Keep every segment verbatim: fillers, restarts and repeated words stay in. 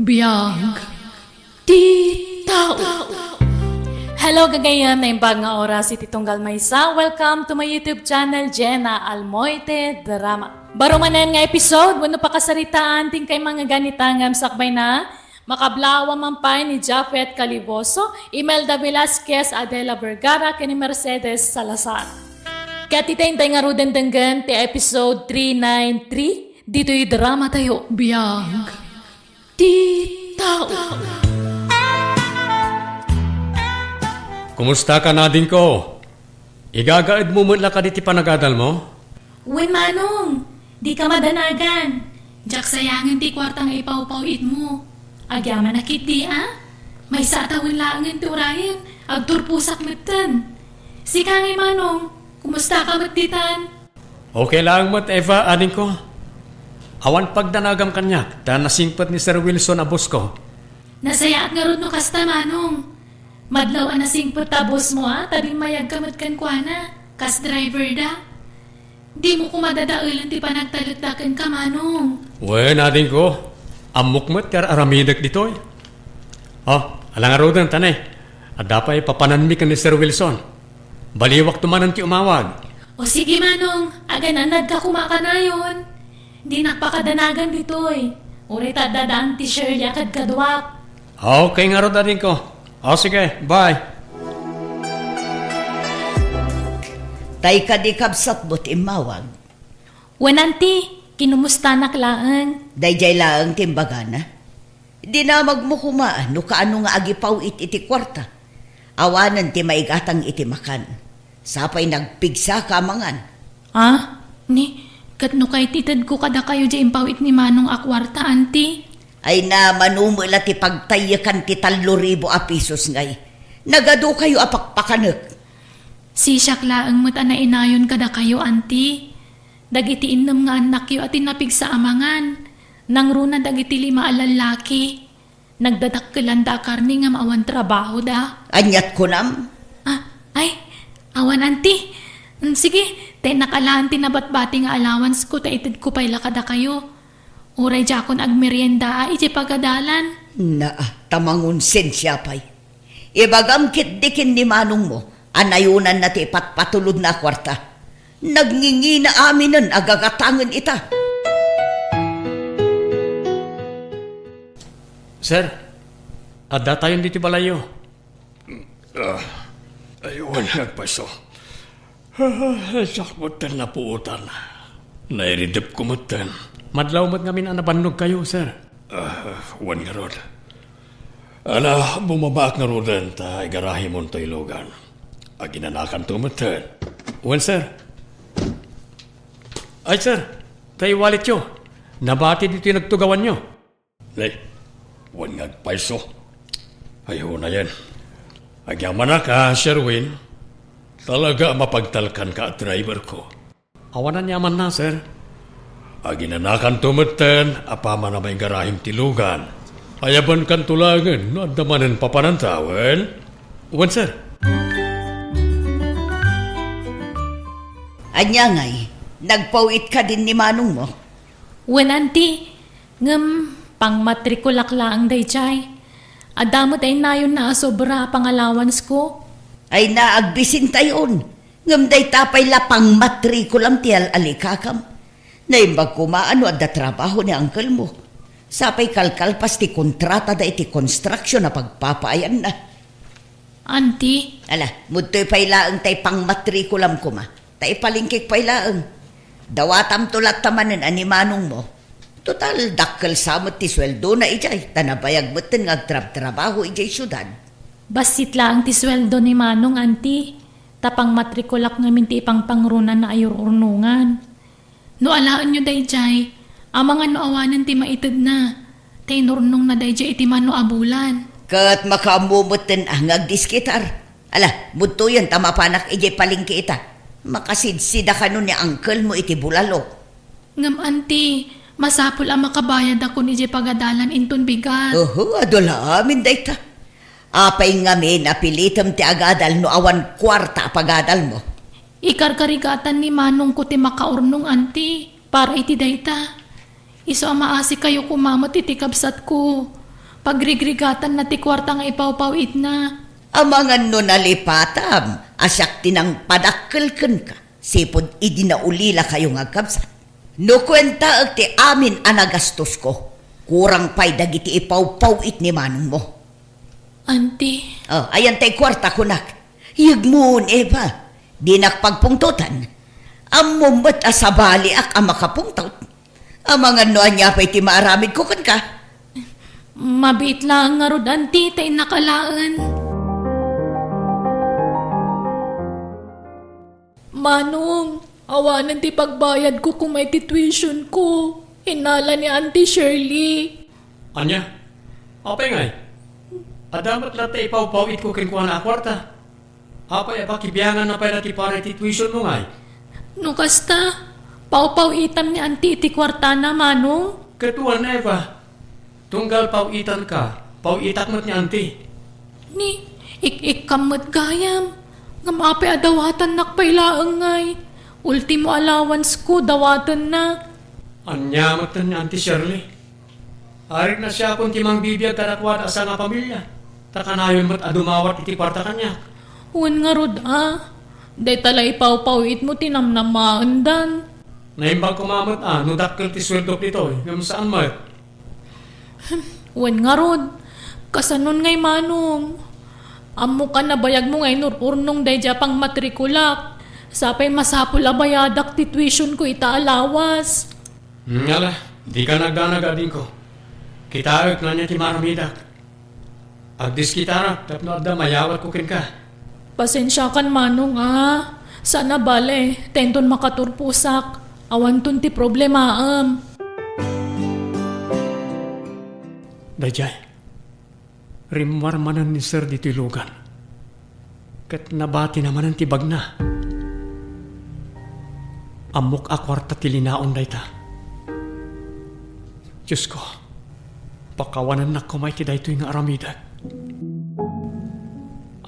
Biag ti tao. Hello, gagayyem, naimbag nga oras iti tunggal maysa. Welcome to my YouTube channel, Jenna Almoite Drama. Baro manen nga episode wenno pakasaritaan ti inkay mangngegana ita ngem sakbayna, makablaawam man pay ni Japhet Caliboso, Imelda Velasquez, Adela Vergara, ken ni Mercedes Salazar. Ket ita intay ngaruden denggen ti episode three nine three ditoy dramatayo. Biag ti tao. Kumustaka, nadingko? Igagaedmo met la kadi ti panagadalmo? Wen, Manong, dika madanagan. Diak sayangen ti kuarta nga ipawpaw-itmo. Agyamanak ketdi a? Maysa a tawen laengen ti urayen, agturposak metten. Sika ngay, Manong, kumustaka met ditan? Okay laeng met, Eva, adingko. Awan pagdanagam kaniak, ta nasingpet ni Sir Wilson a boss ko. Nasayaat ngarud no kasta, Manong. Madlaw a nasingpet ta boss mo a, ta bimmayagka met kenkuana, kas driver da. Dimo koma dadaelen ti panagtalekda kenka, Manong. Wen, adingko, ammok met ti ar-aramidek ditoy. O, ala ngaruden, ta ne, adda pay papananmi ken ni Sir Wilson. Baliwakto manen ti umawag. O sige, Manong, aganannadka koma kanayon. Dinak pakadanagan ditoy. Uray ta adda daan ti Shirley a kadkaduak. Okay ngarud, adingko. O sige, bye. Tay kadi kabsatmo ti immawag? Wen, Auntie, kinumustanak laeng. Daydiay laeng ti imbagana. Dinamagmo koma no kaano nga agipaw-it iti kuarta. Awanen ti maigatang iti makan. Sapay nagpigsaka a mangan. Ah? Ni, ket no kay ti itedko kadakayo diay impaw-it ni Manong a kuarta, Auntie? Ay na, mano met la ti pagtayyekan ti tallo ribu a pesos ngay. Nagadukayo a pakpakanek. Sisiak laeng met a nainayon kadakayo, Auntie. Dagiti innem nga annakyo a ti napigsa a mangan. Nangruna dagiti lima a lallaki. Nagdadakkelanda a karne ngem awan trabahoda. Aniat kunam? Ah, ay, awan, Auntie. Mm, sige, tennak alaen ti nabatbati nga allowance ko ta itedko pay la kadakayo. Uray diakon agmerienda a idiay pagadalan. Naa, ta mangonsensia pay. Ibagam ketdi ken ni manongmo a nayonanna ti ipatpatulodna a kuarta. Nagngingina aminen a gagatangen ita. Sir, addatayon ditoy balayyo. Ah, ay, wen nga agpayso. Ah, diak metten napuotan. Nairidepko metten. Madlaw met ngamin a nabannogkayo, sir. Ah, wen ngarud. Ala, bumabaak ngaruden ta igarahimonto ti lugan. Aginanakanto metten. Wen, sir. Ay, sir, tay walletyo. Nabati ditoy nagtugawanyo. Nay, wen nga agpayso. Ay, unayen. Agyamanak a, Sherwin. Talaga a mapagtalkanka a driver ko. Awan aniamanna, sir. Aginanakanto metten a paman a maigarahim ti lugan. Ayabankanto laengen no adda manen papananta, wen? Wen, sir. Ania ngay, nagpaw-it kadin ni manongmo? Wen, Auntie, ngem pangmatrikulak laeng daydiay. Adda met ay nayonna a sobra a pangalawansko. Ay na, agbisintayon. Ngem dayta pay la pangmatrikulam ti al-alikakam. Naimbag koma a no adda trabaho ni uncle mo. Sapay kalkalpas ti kontratada iti construction a pagpapaayanna. Auntie? Ala, mudtoy pay laeng tay pangmatrikulam koma. Ta ipalingkik pay laeng. Dawatamto latta manen a ni manongmo. Total, dakkel sa met ti sueldona idiay, ta nabayag metten nga agtrabtrabaho idiay siudad. Bassit laeng ti sueldo ni Manong, Auntie, ta pangmatrikulak ngamin ti ipangpangrunana a yururnongan. No alaenyo daydiay, amangan no awanen ti maitedna, ta inurnongna daydiay iti mano a bulan. Ket makaammo metten a nga agdiskitar. Ala, mudtoyen ta mapanak idiay palengke ita. Makasidsid a kano ni uncle mo iti bulalo. Ngem, Auntie, masapul a makabayadakon idiay pagadalan inton bigat. Oho, adu la amin dayta. Apay ngamin a pilitem ti agadal no awan kuarta a pagadalmo? Ikarkarigatan ni manongko ti makaurnong, Auntie, para iti dayta. Isu a maasikayo koma met iti kabsatko. Pagrigrigatanna ti kuarta nga ipawpaw-itna. Amangan no nalipatam a siak ti nangpadakkel kenka, sipud idi naulilakayo nga agkabsat. No kuentaek ti amin a nagastosko, kurang pay dagiti ipawpaw-it ni manongmo. Auntie. Oh, ayan tay kuarta kunak. Yegmon, Eva. Dinak pagpungtotan. Ammom met a sabaliak a makapungtot. Amangan no ania pay ti maaramidko kenka. Mabiit laeng ngarud, Auntie, ta innak alaen. Manong, awanen ti pagbayadko koma iti tuitionko, innala ni Auntie Shirley. Ania? Apay ngay? Adda met latta ipawpaw-itko kenkuana a kuarta. Apay a pakibianganna pay la ti para iti tuitionmo ngay? No kasta, pawpaw-itam ni Auntie iti kuartana, Manong. Ket wen, Eva. Tunggal paw-itanka, paw-itak met ni Auntie. Ni, ik-ikkam met gayam. Ngem apay a dawatannak pay laeng ngay? Ultimo allowance-ko, dawatenna. Ania met ni Auntie Shirley? Arik nasiakon ti mangbibiag kadakuada a sangapamilia, ta kanayon met a dumawat iti kuarta kaniak. Wen ngarud a, dayta la ipawpaw-itmo ti namnamaendan. Naimbag koma met a no dakkel ti sueldok ditoy, ngem saan met. Wen ngarud, kasanon ngay Manong? Ammok a nabayagmo nga inur-urnong daydiay a pangmatrikulak. Sapay masapul a bayadak ti tuitionko ita a lawas. Hmm, ala, dika nagdanag, adingko. Kitaek no ania ti maaramidak. Agdiskitarak tapno adda mayawatko kenka. Pasensiakan Manong a. Saan a bale, ta inton makaturposak, awanton ti problemaem. Daydiay, rimmuar manen ni Sir ditoy lugan. Ket nabatina manen ti bagna. Ammok a kuarta ti linaon dayta. Diosko, pakawanennak koma iti daytoy nga aramidek.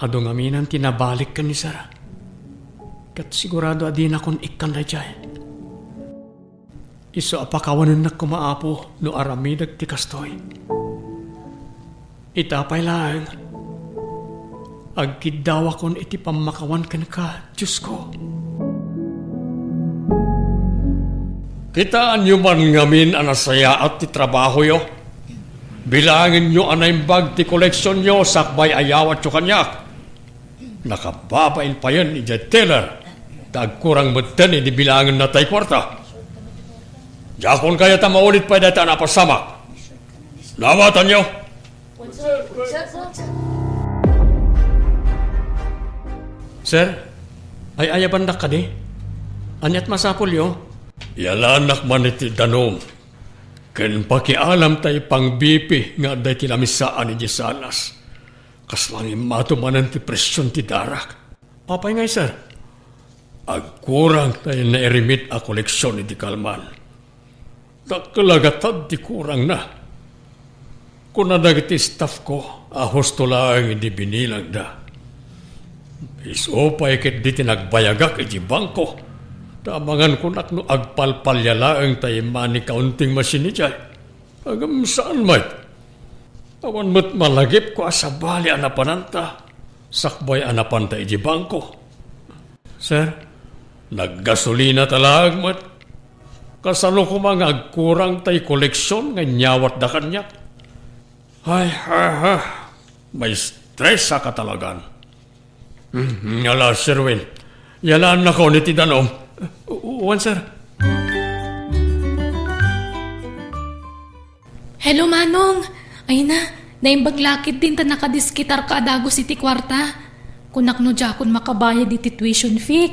Adu ngamin ti nabalik ken ni Sir. Ket sigurado a dinakon ikkan daydiay. Isu a pakawanennak koma, Apo, no aramidek ti kastoy. Ita pay laeng, agkiddawakon iti pammakawan kenka, Diosko. Kitaenyo man ngamin a nasayaat ti trabahoyo. Bilangenyo a naimbag ti koleksionyo sakbay a yawatyo kaniak. Nakababain payen idiay teller, ta agkurang metten idi bilangenna tay kuarta. Diakon kayat a maulit pay dayta a napasamak. Dawatanyo. Sir, ay-ayabandak kadi? Aniat masapulyo? Yalanak man iti danum. Ken pakialam tay pangbipi nga adda iti lamisaan idiay salas. Kasla nga immato manen ti presion ti darak. Apay ngay, sir? Agkurang tay nairimit a koleksion iti kalman. Dakkel a gatad ti kurangna. Kuna dagiti staff ko a husto laeng idi binilangda. Isu pay ketdi ti nagbayagak iti bangko. Ta amangan kunak no agpalpalia laeng tay money counting machine idiay. Ngem saan met. Awan met malagipko a sabali a napananta, sakbay a napanta iti bangko. Sir, naggasolina ta laeng met. Kasano koma nga agkurang tay koleksion nga inyawatda kaniak? Ay, ha, ha. Maistresa ka talagan. Hmm, ala, Sir Win. Yalaannakon iti danum. U-, uwan, sir. Hello, Manong. Ay na, naimbag la ketdin ta nakadiskitarka a dagus iti kuarta. Kunak no diakon makabayad iti tuition fee.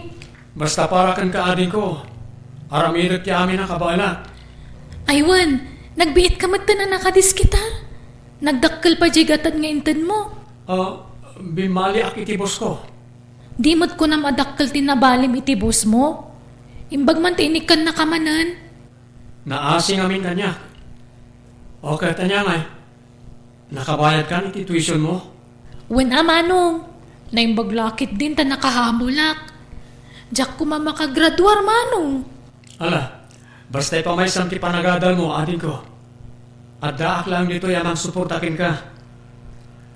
Basta para kenka, adingko. Aramidek ti amin a kabaelak. Ay wen, nagbiitka metten a nakadiskitar. Nagdakkel pay diay gatad nga intedmo. Ah, bimmaliak iti boss ko. Di met kunam a dakkel ti nabalim iti boss mo? Imbag man ti inikkannaka manen. Naasi ngamin kaniak. Okay, ania ngay? Nakabayadkan iti tuition mo? Wen a, Manong. Naimbag la ketdin ta nakahamulak. Diak koma makagraduar, Manong. Ala, basta ipamaysam ti panagadal mo, adingko. Addaak laeng ditoy a mangsuporta kenka.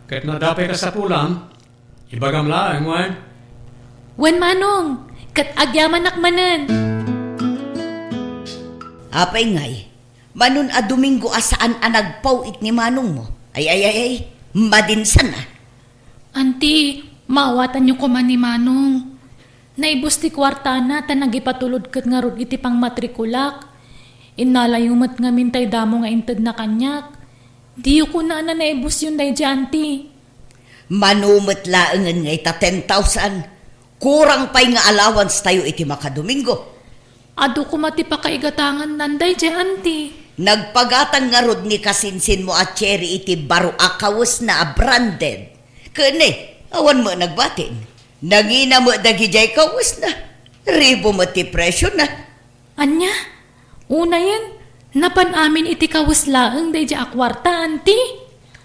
Ket no adda pay kasapulam, ibagam laeng, wen? Wen, Manong, ket agyamanak manen. Apay ngay, Manong a Domingo a saan a nagpaw-it ni manongmo? Ay, ay, ay, ay, madinsan a. Anti, maawatanyo koma ni Manong. Naibus ti kuartana ta nagipatulod ket ngarud iti pangmatrikulak. Innalayo met ngamin tay damo nga intedna kaniak. Diyo kunana naibusyon daydiay, Anti. Mano met laengen nga ita ten thousand. Kurang pay nga allowance tayo iti makadomingo. Adu koma ti pakaigatangannan daydiay, Anti. Nagpagatang ngarud ni kasinsinmo a Cherry iti baro a kawesna a branded. Ken, awan met nagbatin. Nangina met dagidiay kawesna. Ribo met ti presiona. Ania? Unayen, napan amin iti kawes laeng daydiay a kuarta, Anti?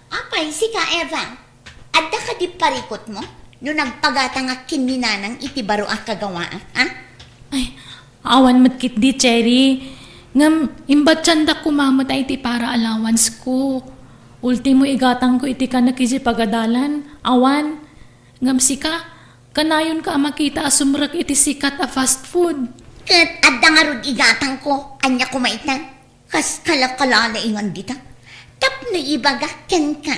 Apay, sika, Eva? Adda kadi parikutmo no nagpagatangak ken ni Nanang iti baro a kagawaak, a? Ay, awan met ketdi, Cherry. Ngem, imbatiandak koma met a iti para allowance ko. Ultimo igatangko iti kanek idiay pagadalan, awan. Ngem sika, kanayonka a makita a sumrek iti sikat a fast food. Ket adda ngarud igatangko, ania koma ita? Kas kalakalaingan dita. Tapno ibagak kenka,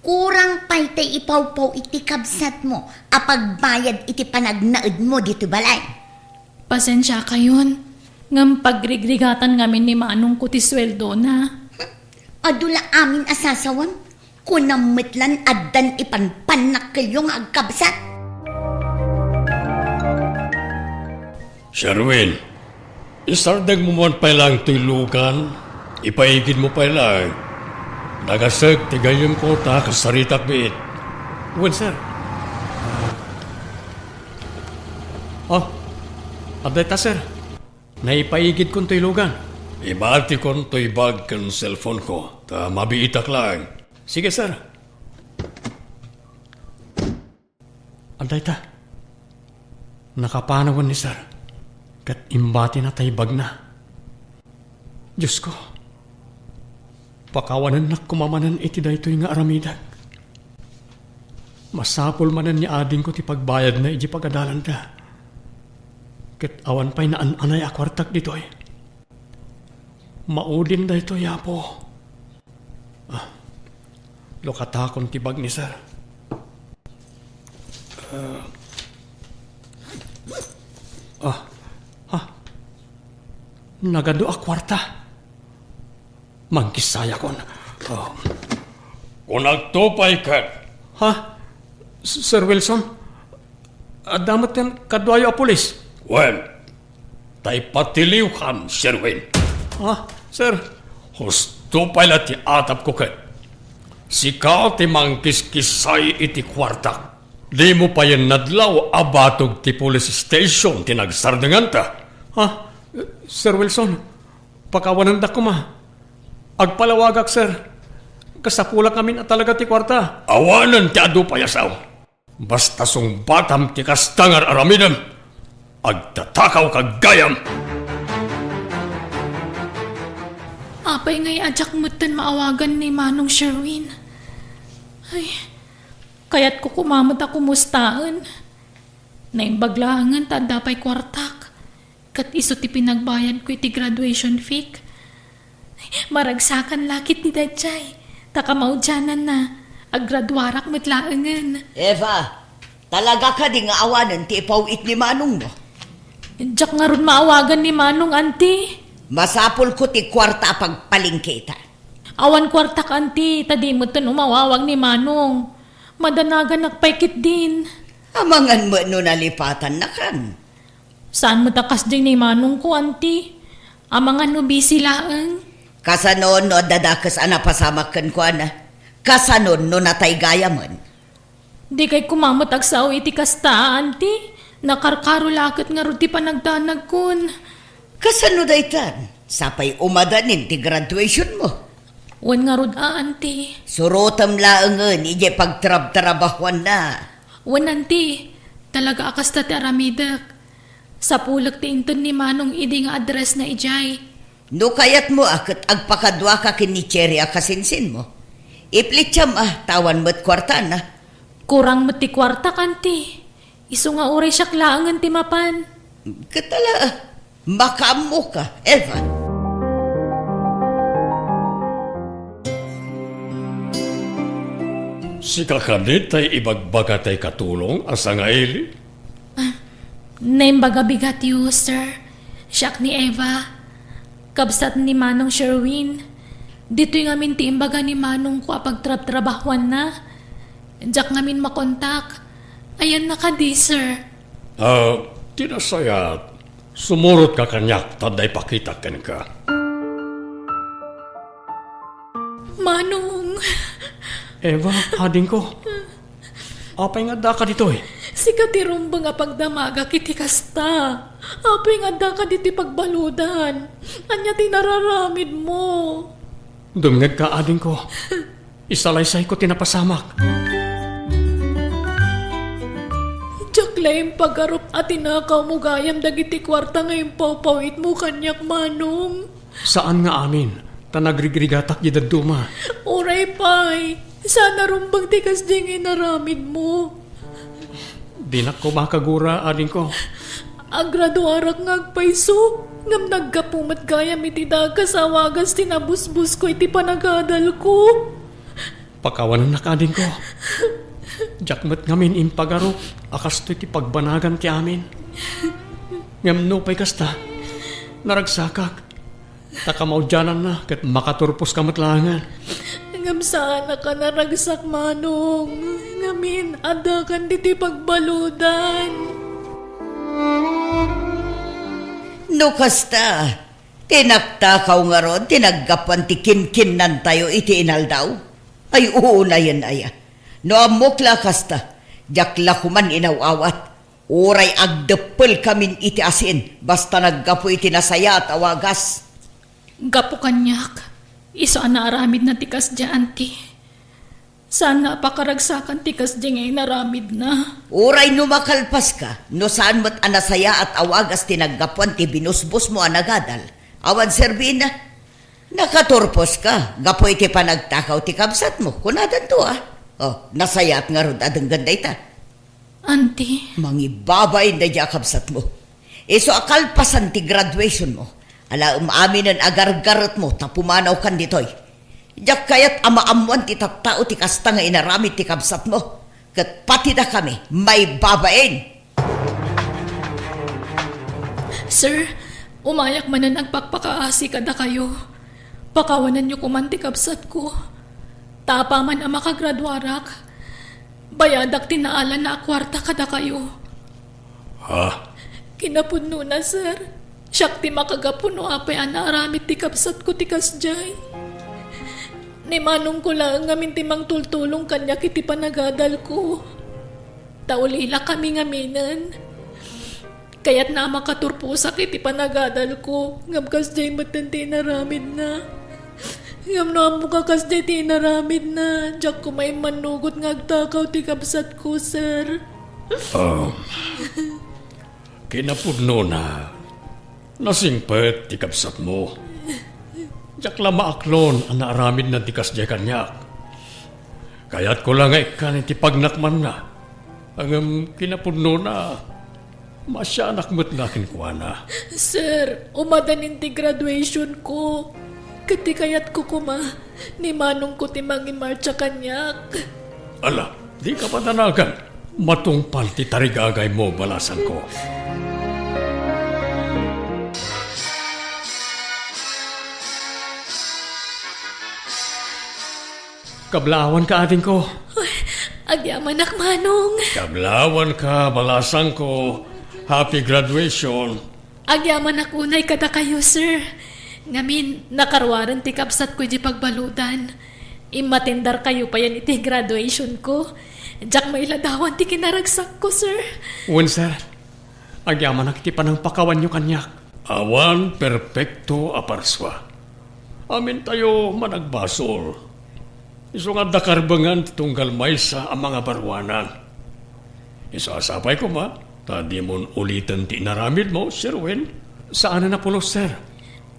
kurang pay tay ipawpaw-it ti kabsatmo a pagbayad iti panagnaedmo ditoy balay. Pasensiakayon, ngem pagrigrigatan ngamin ni manongko ti sueldona. Hmm? Adu la amin a sasawem. Kunam met lan addan ipanpannakkelyo nga agkabsat. Sherwin, isardengmo man pay laeng toy lugan, ipaigidmo pay laeng. Nagasek ti gayyemko ta kasaritak biit. Wen, sir. Oh, adda ita, sir. Naipaigidkon toy lugan. Ibatikon toy bag ken cellphone ko, ta mabiitak laeng. Sige, sir. Adda ita. Nakapanawen ni sir. Ket imbatina tay bagna. Diosko, pakawanennak koma manen iti daytoy nga aramidek. Masapul manen ni adingko ti pagbayadna idiay pagadalanda. Ket awan pay naan-anay a kuartak ditoy. Maudin daytoy, Apo. Ah, lukatakon ti bag ni sir. Ah. Ah. Ha? Nagadu a kuarta. Mangkissayakon. Ah. Kunagto pay ket. Ha? S-, Sir Wilson? Adda met ken kaduayo a pulis? Wen, tay patiliwkan, Sherwin. Ah, sir. Husto pay la ti atapko ket. Sika ti mangkiskisay iti kuartak. Dimo payen nadlaw a batog ti police station ti nagsardenganta. Ah, Sir Wilson, pakawanendak koma. Agpalawagak, sir. Kasapulak ngamin a talaga ti kuarta. Awanen ti adu pay a sao. Basta sungbatam ti kasta nga ar-aramidem, agtatakawka gayam. Apay ngay a diak metten maawagan ni Manong Sherwin? Ay, kayatko koma met a kumustaen. Naimbag laengen ta adda pay kuartak. Ket isu ti pinagbayadko iti graduation fee. Maragsakan la ketdi daydiay, ta kamaudiananna, aggraduarak met laengen. Eva, talaga kadi nga awanen ti ipaw-it ni manongmo? Diak ngarud maawagan ni Manong, Anti. Masapulko ti kuarta a pagpalengketa. Awan kuartak, Anti, ta di metten umawawag ni Manong. Madanaganak pay ketdin. Amangan met no nalipatannakan. Saan met a kasdi ni manongko, Anti? Amangan no busy laeng. Kasano no adda dakes a napasamak kenkuana? Kasano no natay gayamen? Dikay koma met agsao iti kasta, Anti. Nakarkaro la ket ngarud ti panagdanagkon. Kasano daytan? Sapay umadanin ti graduationmo. Wen ngarud a, Anti. Surotem laengen idiay pagtrabtrabahuanna. Wen, Anti. Talaga a kasta ti aramidek. Sapulek ti inted ni Manong idi nga addressna idiay. No kayatmo a ket agpakaduaka ken ni Cherry a kasinsinmo, iplitiam a ta awan met kuartana. Kurang met ti kuartak, Auntie. Isu nga uray siak laengen ti mapan. Ket ala, makaammoka, Eva. Sika kadi tay ibagbaga tay katulong a sangaili? Ah, naimbag a bigatyo, sir. Siak ni Eva, kabsat ni Manong Sherwin. Ditoy ngamin ti imbaga ni manongko a pagtrabtrabahuanna. Diak ngamin makontak. Ayanna kadi, sir? Ah, ti nasayaat, sumurotka kaniak ta adda ipakitak kenka. Manong! Eva, adingko. Apay nga addaka ditoy? Sika ti rumbeng a pagdamagak iti kasta. Apay nga addaka ditoy pagbaludan? Ania ti nararamidmo? Dumngegka, adingko. Isalaysayko ti napasamak. Diak la impagarup a tinakawmo gayam dagiti kuarta nga impawpawitmo kaniak, Manong. Saan nga amin, ta nagrigrigatak di dadduma. Uray pay, saan a rumbeng ti kasdiay nga inaramidmo. Dinak koma kagura, adingko. Agraduarak nga agpayso, ngem naggapu met gayam iti dagas a wagas ti nabusbosko iti panagadalko. Pakawanennak, adingko. Diak met ngamin impagarup a kastoy ti pagbanagan ti amin. Ngem nupay kasta, naragsakak. Ta kamaudiananna ket makaturposka met laengen. Ngem saanka a naragsak, Manong. Ngamin, addakan ditoy pagbaludan. No kasta, ti nagtakaw ngarud ti naggapuan ti kinkinnantayo iti inaldaw? Ay, unayen aya. No ammok la kasta, diak la koman inaw-awat. Uray agdeppelkamin iti asin, basta naggapu iti nasayaat a wagas. Gapu kaniak, isu a naaramidna ti kasdiay, Auntie. Saanna a pakaragsakan ti kasdiay nga inaramidna. Uray no makalpaska, no saan met a nasayaat a wagas ti naggapuan ti binusbosmo a nagadal, awan serbina. Nakaturposka gapu iti panagtakaw ti kabsatmo, kunadanto a. Oh, nasayaat ngarud a denggen dayta. Auntie. Mangibabain daydiay a kabsatmo. Isu a kalpasan ti graduationmo, alaem aminen a gargaretmo ta pumanawkan ditoy. Diak kayat a maammoan ti tattao ti kasta nga inaramid ti kabsatmo, ket patidakami maibabain. Sir, umayak manen agpakpakaasi kadakayo. Pakawanenyo koman ti kabsatko. Ta apaman a makagraduarak, bayadak ti naalanna a kuarta kadakayo. Ha? Kinapudnona, sir. Siak ti makagapu no apay a naaramid ti kabsatko ti kasdiay. Ni manongko laeng ngamin ti mangtultulong kaniak iti panagadalko. Ta ulilakami ngaminen. Kayatna a makaturposak iti panagadalko, ngem kasdiay metten ti inaramidna. Ngem no ammok a kasdiay ti inaramidna, diak koma immannugot nga agtakaw ti kabsatko, sir. Um, kinapudnona, nasingpet ti kabsatmo. Diak la maaklon a naaramidna ti kasdiay kaniak. Kayatko la nga ikkan iti pagnakmanna. Ngem kinapudnona, maasianak met nga kenkuana. Sir, umadanin ti graduation ko. Ket ti kayatko koma, ni manongko ti mangimartsa kaniak. Ala, dika padanagan. Matungpal ti tarigagaymo, balasangko. Kablaawanka, adingko. Ay, agyamanak, manong. Kablaawanka, balasangko. Happy graduation. Agyamanak unay kadakayo, sir. Ngamin, nakaruaren ti kabsatko idiay pagbaludan. Immatendarkayo payen iti graduation ko. Diak mailadawan ti kinaragsakko, sir. Wen, sir. Agyamanak iti panangpakawanyo kaniak. Awan perpekto a parsua. Amintayo managbasol. Isu nga adda karbengan ti tunggal maysa a mangabaruanan. Isu a sapay koma, ta dimon uliten ti inaramidmo, Sir Win. Saanen a pulos, sir.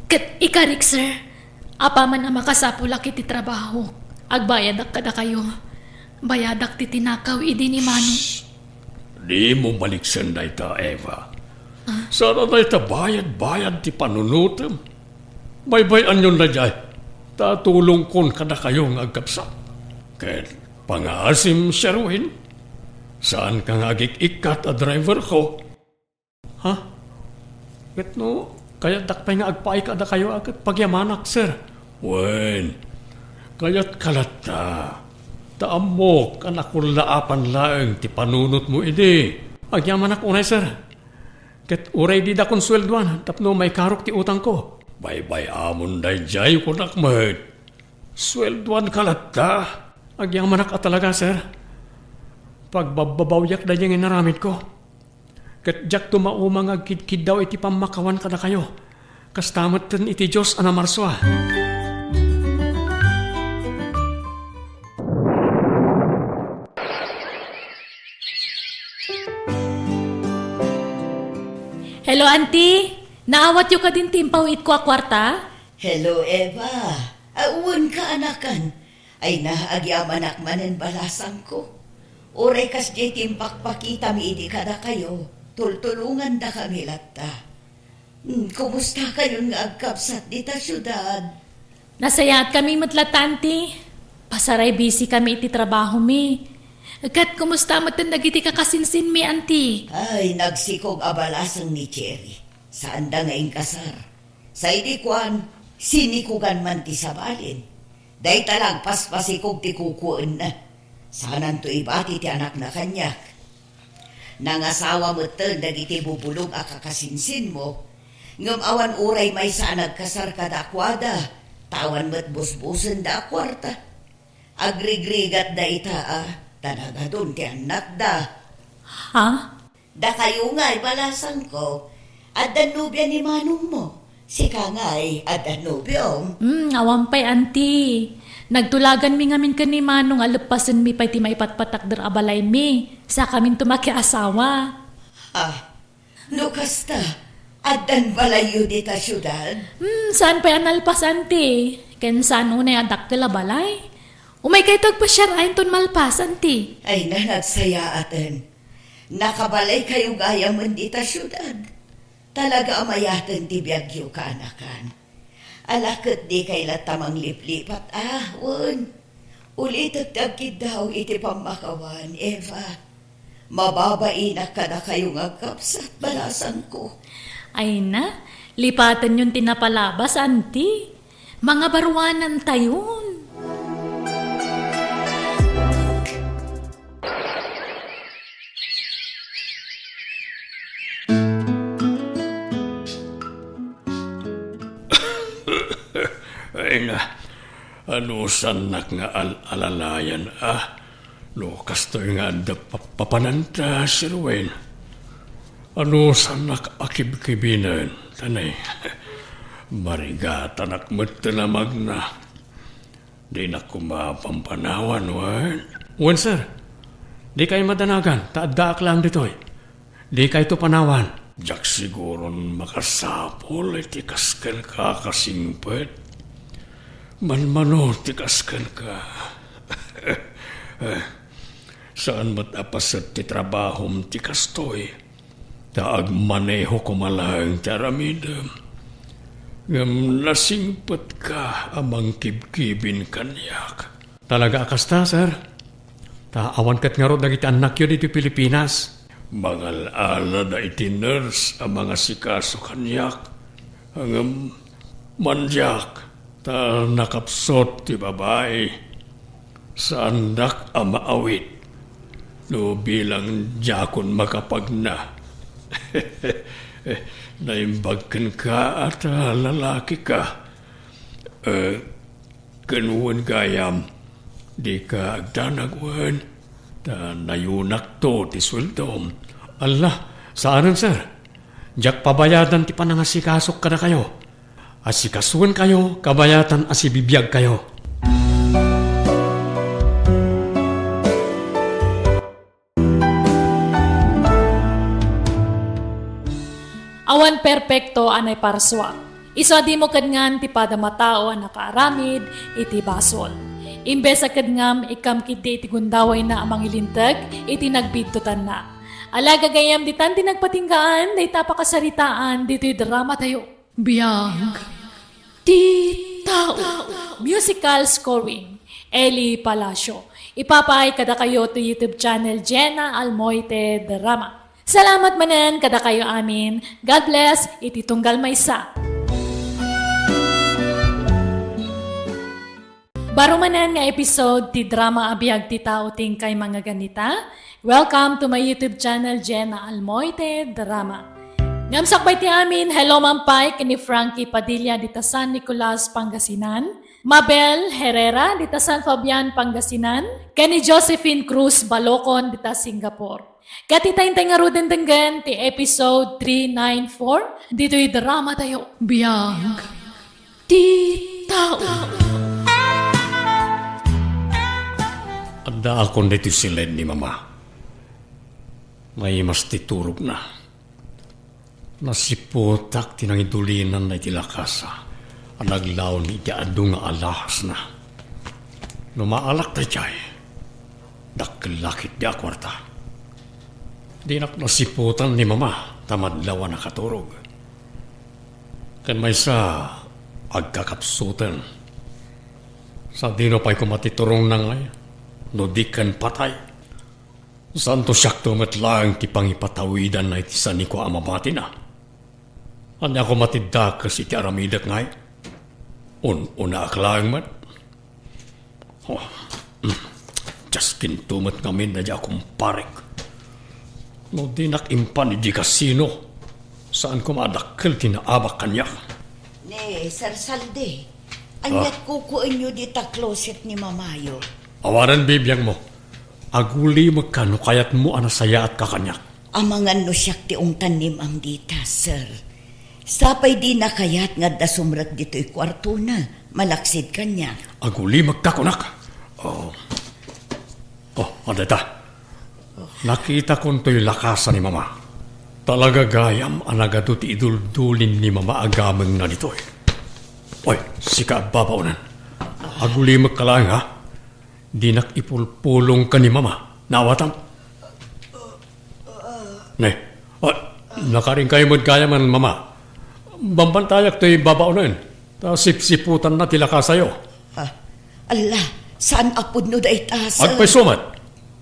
Ket ikarik, sir, apaman a makasapulak iti trabahok, agbayadak kadakayo. Bayadak ti tinakaw idi ni Manong. Dimo maliksen dayta, Eva. Ah? Saan a dayta bayad-bayad ti panunotem. Baybay-anyon daydiay, ta tulongkon kadakayo nga agkabsat. Ket pangaasim, Sherwin, saanka nga agik-ikkat a driverko. Ha? Ket no, kayatdak pay nga agpaay kadakayo a ket pagyamanak, sir. Wen, kayatka latta. Ta ammok a nakullaapan laeng ti panunotmo idi. Agyamanak unay, sir. Ket uray didakon sueldoan tapno maikarok ti utangko. Baybay-amon daydiay, kunak met. Sueldoanka latta. Agyamanak a talaga, sir. Pagbabbabawiak daydiay nga inaramidko. Ket diakto mauma nga agkidkiddaw iti pammakawan kadakayo. Kasta metten iti Dios a namarsua. Hello, Auntie. Naawatyo kadin ti impaw-itko a kuarta? Hello, Eva. Awan ka, anakan. Ay na, agyamanak manen balasangko. Uray kasdiay ti impakpakitami idi kadakayo, tultulongandakami latta. Hmm, kumusta kayon nga agkabsat dita siudad? Nasayaatkami met latta, Auntie. Pasaray busy kami iti trabahomi. Ket kumusta metten dagiti kakasinsinmi, Auntie? Ay, nagsikog a balasang ni Cherry. Saanda nga inkasar. Sa idi kuan, sinikogan man ti sabalin. Dayta la agpaspasikog ti kukuenna. Saananto ibati ti anakna kaniak. Nangasawa metten dagiti bubulog a kakasinsinmo, ngem awan uray maysa a nagkasar kadakuada, ta awan met busbusenda a kuarta. Agrigrigatda ita a, ta nagadun ti annakda. Ha? Dakayo ngay, balasangko, addan nobia ni manongmo. Sika ngay, addan nobiom. Hmm, awan pay, Auntie. Nagtulaganmi ngamin ken ni Manong a leppasenmi pay ti maipatpatakder a balaymi. Sakaminto makiasawa. Ah, no kasta, addan balayyo dita siudad? Hmm, saan pay a nalpas, Auntie? Ken saan unay a dakkel a balay? Umaykayto agpasiar inton malpas, Auntie. Ay na, nagsayaaten. Nakabalaykayo gayamen dita siudad. Talaga a mayaten ti biagyo, kaanakan. Ala ket dikay latta mangliplipat, a, wen. Ulitek ti agkiddaw iti pammakawan, Eva. Mababainak kadakayo nga agkabsat, balasangko. Ay na, lipatenyon ti napalabas, Auntie. Mangabaruanantayon. Ay na, anusannak nga al-alalayan, a? No kastoy nga adda pa-, papananta, Sir Wayne. Anusannak a kibkibinen, tanay. Marigatanak met ti namagna. Dinak koma pampanawan, wen? Wen, sir. Dikay madanagan, ta addaak laeng ditoy. Dikayto panawan. Diak siguron makasapul iti kas kenka a kasingpet. Manmano ti kas kenka. Saan met a paset ti trabahom ti kastoy. Ta agmaneho koma laeng ti aramidem. Ngem nasingpetka a mangkibkibin kaniak. Talaga a kasta, sir. Ta awan ket ngarud dagiti annakyo ditoy Pilipinas. Mangal-alada iti nurse a mangasikaso kaniak. Ngem mandiak, ta nakapsut ti babai. Saandak a maawit no bilang diakon makapagna. Naimbag kenka a ta lalakika. Eh, ken wen gayam, dika agdanag wen, ta nayonakto ti sueldom. Alla, saanen, sir. Diak pabayadan ti panangasikasok kadakayo. Asikasuenkayo kabayatan a sibibiagkayo. Awan perpekto a naiparsuak. Isu a dimo kidngan ti padam a tao a nakaaramid iti basol. Imbes a kidngam, ikkam ketdi iti gundawayna a mangilinteg iti nagbiddutanna. Ala, gagayyem, ditan ti nagpatinggaan dayta a pakasaritaan ditoy dramatayo. Biag ti tao. Musical scoring, Eli Palacio. Ipapaay kadakayo ti YouTube channel Jenna Almoite Drama. Salamat manen kadakayo amin. God bless iti tunggal maysa. Baro manen nga episode ti drama a Biag ti Tao ti inkay mangaganita. Welcome to my YouTube channel, Jenna Almoite Drama. Ngem sakbay ti amin, hello man pay ken ni Frankie Padilla dita San Nicolas, Pangasinan, Mabel Herrera dita San Fabian, Pangasinan, ken ni Josephine Cruz Balocon dita Singapore. Ket ita intay ngaruden denggen ti episode three nine four ditoy dramatayo. Biag ti tao. Addaakon ditoy siled ni Mama. Naimas ti turogna. Nasiputak ti nangidulinanna iti lakasa a naglaon iti adu nga alahasna. No maalak daydiay, dakkel la ketdi a kuarta. Dinak nasiputan ni Mama ta madlaw a nakaturog. Ken maysa, agkakapsuten. Sadino pay koma ti turongna ngay, no di ken patay? Saanto siakto met laeng ti pangipatawidanna iti sanikua a mamatina? Ania koma ti dakes iti aramidek ngay? Un-unaak laeng met. Oh, mm. Diaskinto met ngamin daydiay a kumparek. No dinak impan idiay kasino, saan koma a dakkel ti naabak kaniak. Ni Sir Saldi, aniat kukuenyo dita closet ni Mamayo? Awanen bibiangmo. Agulimekka no kayatmo a nasayaatka kaniak. Amangan no siak ti ungtan ni Ma'am dita, sir. Sapay dina kayat nga adda sumrek ditoy kuartona, malaksid kaniak. Agulimekka kunak. Oh. Oh, adda ta. Nakitakon toy lakasa ni Mama. Talaga gayam a nagadu ti iduldulin ni Mama a gamengna ditoy. Oy, sika a babaonen. Agulimekka laeng, ha? Dinak ipulpulong ken ni Mama. Naawatam? Ne, ah, nakarinkayo met gayamen, Mama. Bambantayak toy babaonen. Ta sipsiputanna ti lakasayo. Ah, alla, saan a pudno dayta, sir. Agpayso met.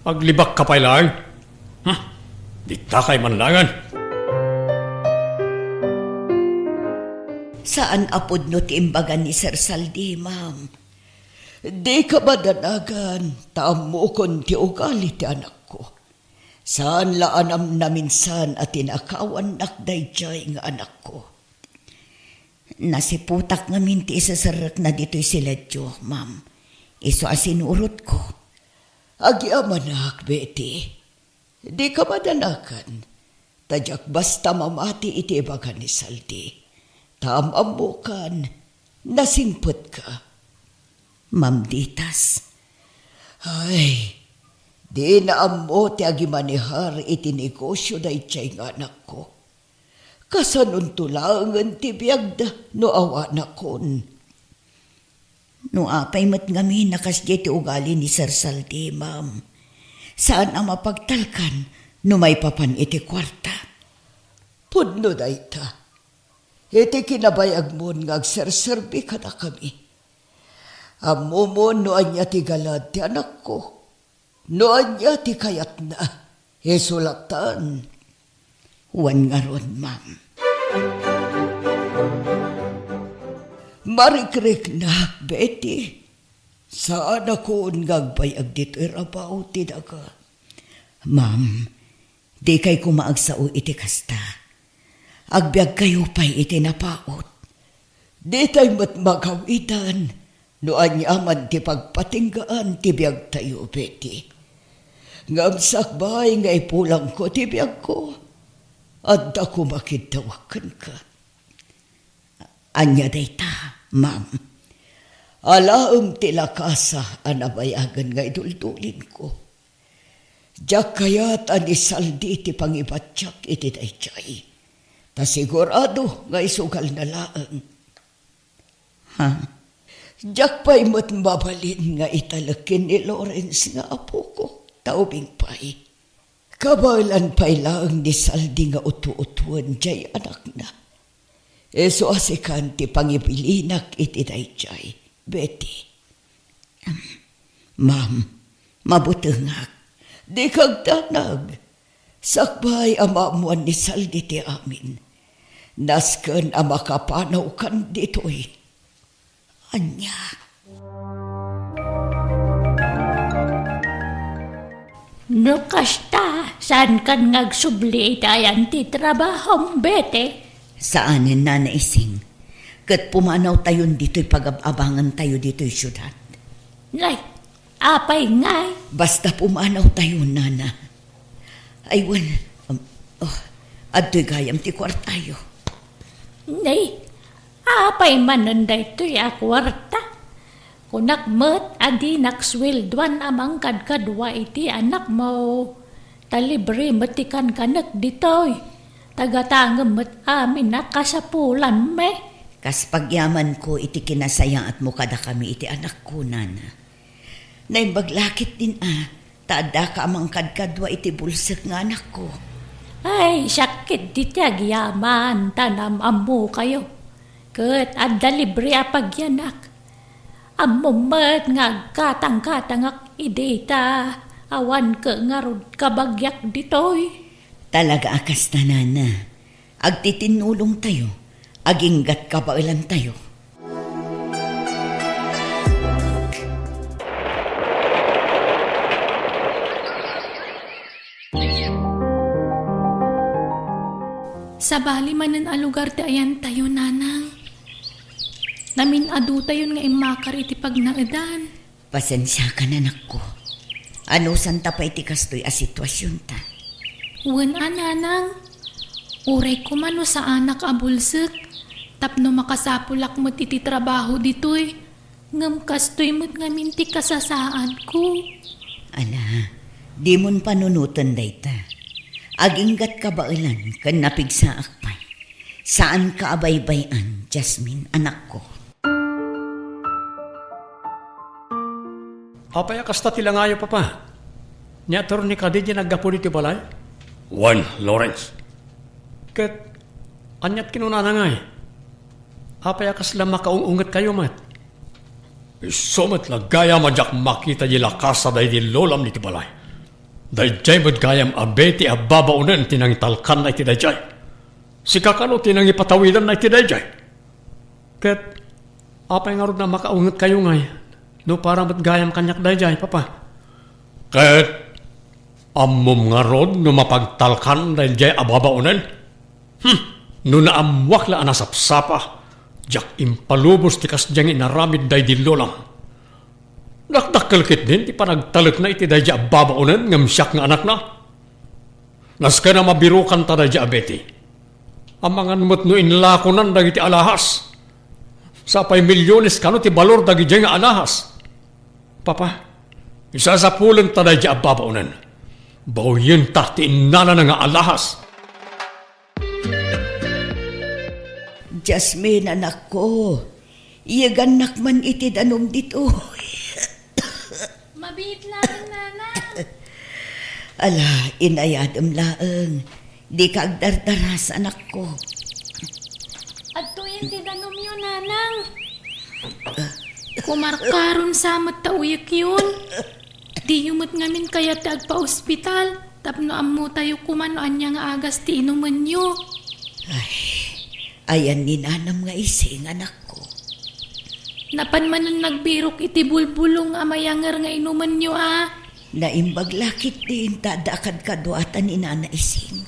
Aglibakka pay laeng. Hmm? Ditakay man laengen. Saan a pudno ti imbaga ni Sir Saldi, ma'am. Dika madanagan, ta ammokon ti ugali ti anakko. Saan la a namnaminsan a tinakawannak daydiay nga anakko. Nasiputak ngamin ti iseserrekna ditoy siledyo, ma'am. Isu a sinurotko. Agyamanak, Betty. Dika madanagan, ta diak basta mamati iti ibaga ni Saldi. Ta am-ammokan, nasingpetka. Ma'am Ditas. Ay, dina ammo ti agimanehar iti negosio daydiay nga anakko. Kasanonto laengen ti biagda no awanakon? No apay met ngamin a kasdiay ti ugali ni Sir Saldi, ma'am, saan a mapagtalkan no maipapan iti kuarta. Pudno dayta. Iti kinabayagmon nga agserserbi kadakami. Ammomon no ania ti galad ti anakko. No ania ti kayatna, isu lattan. Wen ngarud, ma'am. Marikriknak, Betty. Saanakon nga agbayag ditoy rabaw ti daga. Ma'am, dikay koma agsao iti kasta. Agbiagkayo pay iti napaut. Ditay met magawidan no aniaman ti pagpatinggaan ti biagtayo, Betty. Ngem sakbay nga ipulangko ti biagko, adda koma kiddawek kenka. Ania dayta, ma'am? Alaem ti lakasa a nabayagen nga iduldulinko. Diak kayat a ni Saldi ti pangibatiak iti daydiay. Ta sigurado nga isugalna laeng. Ha? Diak pay met mabalin nga italek ken ni Lawrence nga apoko, ta ubing pay. Kabaelan pay laeng ni Saldi nga utu-utuen diay anakna. Isu a sikan ti pangibilinak iti daydiay, Betty. Ma'am, mabutengak. Dika agdanag. Sakbay a maammoan ni Saldi ti amin. Nasken a makapanawkan ditoy. Ania? No kasta, saankan nga agsubli iti ayan ti trabahom, Betty? Saanen, Nana Ising. Ket pumanawtayon ditoy pagab-abangantayo ditoy siudad. Nay, apay ngay? Basta pumanawtayo, Nana. Ay, wen, um, oh, adtoy gayam ti kuartayo. Nay, apay manen daytoy a kuarta? Kunak met a dinak sueldoan a mangkadkadua iti anakmo, ta libre met ti kankanek ditoy. Tagatangem met amin a kasapulanmi. Kas pagyamanko iti kinasayaatmo kadakami iti anakko, Nana. Naimbag la ketdin a, ta addaka a mangkadkadua iti bulsek nga anakko. Ay, sakit diti agyaman, ta naam-ammokayo. Ket adda libre a pagyanak. Ammom met nga agkatangkatangak idi ta awan ket ngarud kabagiak ditoy. Talaga a kasta, Nana. Agtitinnulongtayo, aginggat kabaelantayo. Sabali manen a lugar ti ayantayo, Nanang. Namin-adutayon nga immakar iti pagnaedan. Pasensiakan, anakko. Anusanta pay ti kastoy a situasionta? Wen a, Nanang. Uray koma no saanak a bulsek, tapno makasapulak met iti trabaho ditoy, ngem kastoy met ngamin ti kasasaadko. Ala, dimon panunoten dayta. Aginggat kabaelan ken napigsaak pay. Saanka a baybay-an, Jasmine, anakko. Apay a kasta ti langayo, Papa? Ni Attorney kadi diay naggapu ditoy balay? Wen, Lawrence. Ket aniat kinunana ngay? Apay a kasla makaung-ungetkayo met? Isu met la gayam a diak makita diay lakas a daydi lolam iti balay. Daydiay met gayam a Betty a babaonen ti nangitalkanna iti daydiay. Sika kano ti nangipatawidanna iti daydiay. Ket apay ngarud a makaungetkayo ngay no para met gayam kaniak daydiay, Papa? Ket ammom ngarud no mapagtalkan daydiay a babaonen? Hmm, no naammoak la a nasapsapa, diak impalubos ti kasdiay nga inaramid daydi lolam. Dakdakkel ketdin ti panagtalekna iti daydiay a babaonen ngem siak nga anakna. Nasken a mabirokanta daydiay a Betty. Amangan met no inlakonan dagiti alahas. Sapay milyones kano ti balor dagidiay nga alahas. Papa, isasapulenta daydiay a babaonen. Bawyenta ti innalana nga alahas. Jasmine, anakko, iyegannak man iti danum ditoy. Mabiit laeng, Nanang. Ala, inayadem laeng. Dika agdardaras, anakko. Adtoyen ti danumyo, Nanang. Kumarkaron sa met ta uyekyon. Diyo met ngamin kayat ti agpaospital tapno ammotayo koma no ania nga agas ti inumenyo. Ay, ayan ni nanam nga ising, anakko. Napan manen nagbirok iti bulbulong a mayanger nga inumenyo a. Naimbag la ketdin ta adda kadkaduatan ni Nana Ising.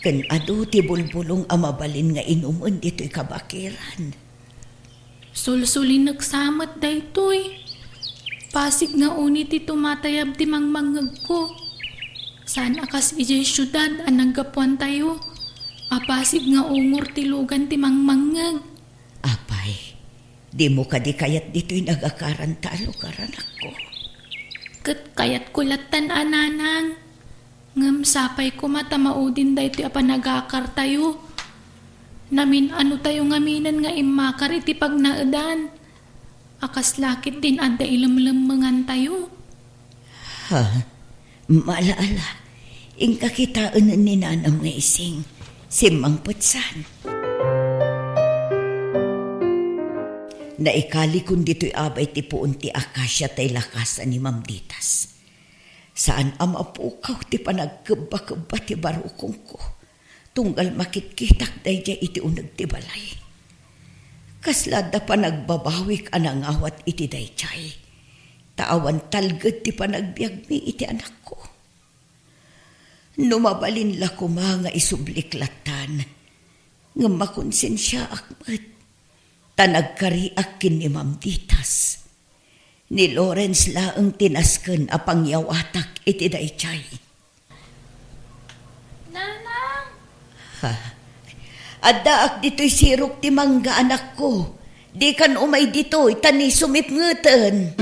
Ken adu ti bulbulong a mabalin nga inumen ditoy kabakiran. Sulsulinek sa met daytoy. Pasig nga uni ti tumatayab ti mangmangngegko. Saan a kas idiay siudad a naggapuantayo, a pasig nga ungor ti lugan ti mangmangngeg. Apay, dimo kadi kayat ditoy nagakaranta a lugar, anakko? Ket kayatko lattan a, Nanang. Ngem sapay koma ta maudin daytoy a panagakartayo. Namin-anotayo ngaminen nga immakar iti pagnaedan. A kasla ketdin adda ilemlemmengantayo. Ha? Maala-ala. Inka kitaen ni nanam nga ising. Simmangpet saan. Naikalikon ditoy abay ti puon ti akasia tay lakasan ni Ma'am Ditas. Saan a mapukaw ti panagkebba-kebba ti barukongko. Tunggal makitkitak daydiay iti uneg ti balay. Kasla adda panagbabawik a nangawat iti daydiay, ta awan talged ti panagbiagmi iti anakko. No mabalin la koma nga isublik lattan, ngem makonsensiaak met, ta nagkariak ken ni Ma'am Ditas. Ni Lawrence laeng ti nasken a pangyawatak iti daydiay. Nanang! Ha? Addaak ditoy sirok ti mangga, anakko. Dikan umay ditoy, ta ni sumipngeten.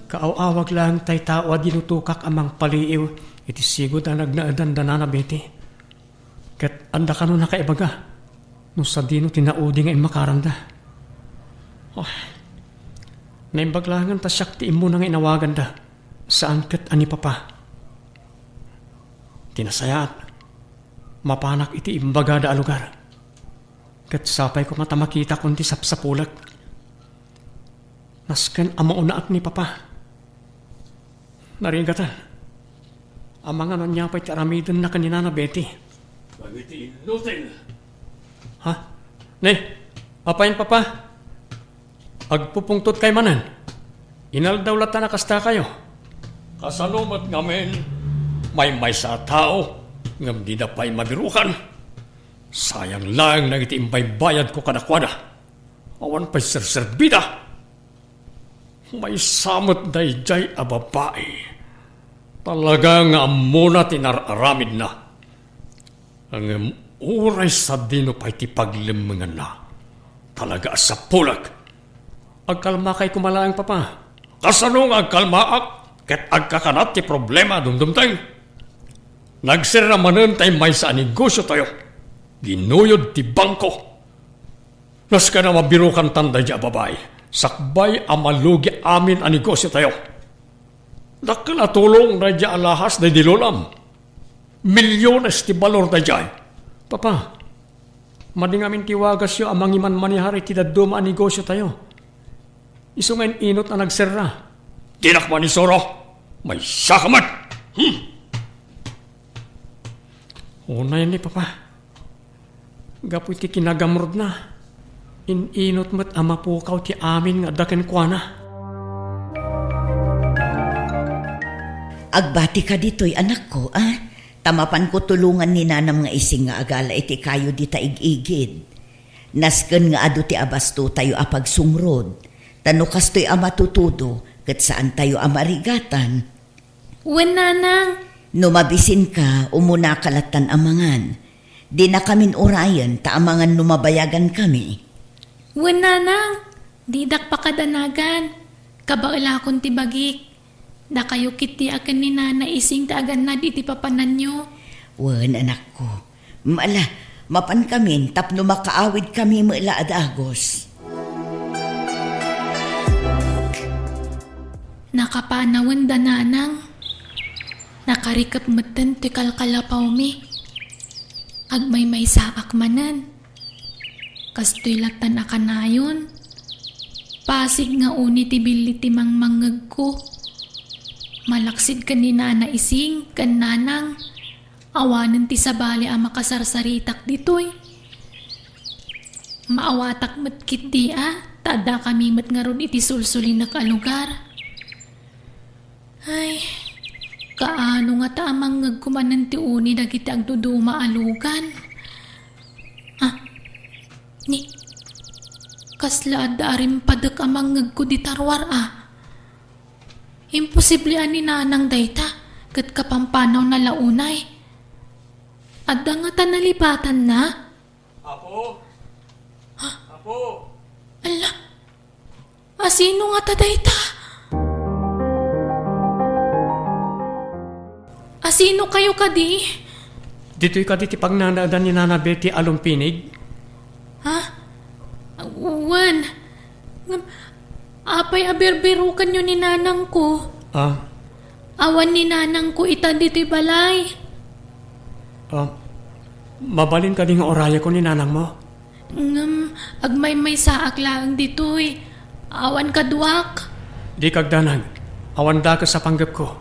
Kaaw-awag laeng tay tao a dinutokak a mangpaliiw iti sigud a nagnaedan da Nana Betty. Ket adda kano nakaibaga no sadino ti naudi nga immakaranda. Oh, naimbag laengen ta siak ti immuna nga inawaganda, saan ket a ni Papa. Ti nasayaat, mapanak iti imbagada a lugar. Ket sapay koma ta makitakon ti sapsapulek. Nasken a maunaak ni Papa. Narigatan. Amangan ania pay ti aramidenna ken ni Nana Betty. Dagiti inutil. Ha? Ne, apay, Papa? Agpupungtotkay manen. Inaldaw latta a kastakayo. Kasano met ngamin, maymaysa a tao, ngem dida pay mabirukan. Sayang laeng dagiti imbaybayadko kadakuada. Awan pay serserbida. Maysa met daydiay a babai. Talaga nga ammona ti nar-aramidna. Ngem uray sadino pay ti paglemmenganna, talaga a sapulek. Agkalmakay koma laeng, Papa. Kasano nga agkalmaak ket agkakanat ti problema a dumdumteng? Nagserra manen tay maysa a negosiotayo. Ginuyod ti bangko. Nasken a mabirukantan daydiay a babai, sakbay a malugi amin a negosiotayo. Dakkel a tulong daydiay a lahas daydi lolam. Milyones ti balor daydiay. Papa, madi ngamin ti wagasyo a mangimanmanehar iti dadduma a negosiotayo. Isu nga in-inot a nagserra. Dinak manisuro. Maysaka met. Hmm. Unayen ni Papa. Gapu iti kinagamrudna, in-inot met a mapukaw ti amin nga adda kenkuana. Agbatika ditoy, anakko, a? Ta mapanko tulongan ni nanam nga ising nga agala iti kayo dita ig-igid. Nasken nga adu ti abastotayo a pagsungrod, ta no kastoy a matutudo, ket saantayo a marigatan. Wen, nanang. No mabisinka, umunaka lattan a mangan. Dinakamin urayen ta amangan no mabayagankami. Wen, nanang. Didak pakadanagan. Kabaelakon ti bagik. Dakayo ketdi a ken ni Nana Ising ti agannad iti papananyo. Wen, anakko. Ala, mapankamin tapno makaawidkami met la a dagus. Nakapanawen da nanang. Nakarikep metten ti kalkalapawmi. Agmaymaysaak manen. Kastoy lattan a kanayon. Pasig nga uni ti billi ti mangmangngegko. Malaksid ken ni Nana Ising ken Nanang. Awanen ti sabali a makasarsaritak ditoy. Maawatak met ketdi a, ta addakami met ngarud iti sulsulinek a lugar. Ay, kaano ngata a mangngegko manen ti uni dagiti agduduma a lugan? Ah, ni, kasla adda a rimpadek a mangngegko dita ruar a. Imposible a ni Nanang dayta, ket kapampanawna la unay. Adda ngata nalipatanna? Apo? Ha? Apo? Ala, asino ngata dayta? Asino kayo kadi? Ditoy kadi ti pagnanaedan ni Nana Betty a lumpinig? Ha? Wen, ngem apay a birbirokanyo ni nanangko? Ah, Awan ni nanangko ita ditoy balay. Ah, mabalin kadi nga urayeko ni nanangmo? Ngem agmaymaysaak laeng ditoy. Awan kaduak. Di kagdanag. Awan dakes a panggepko.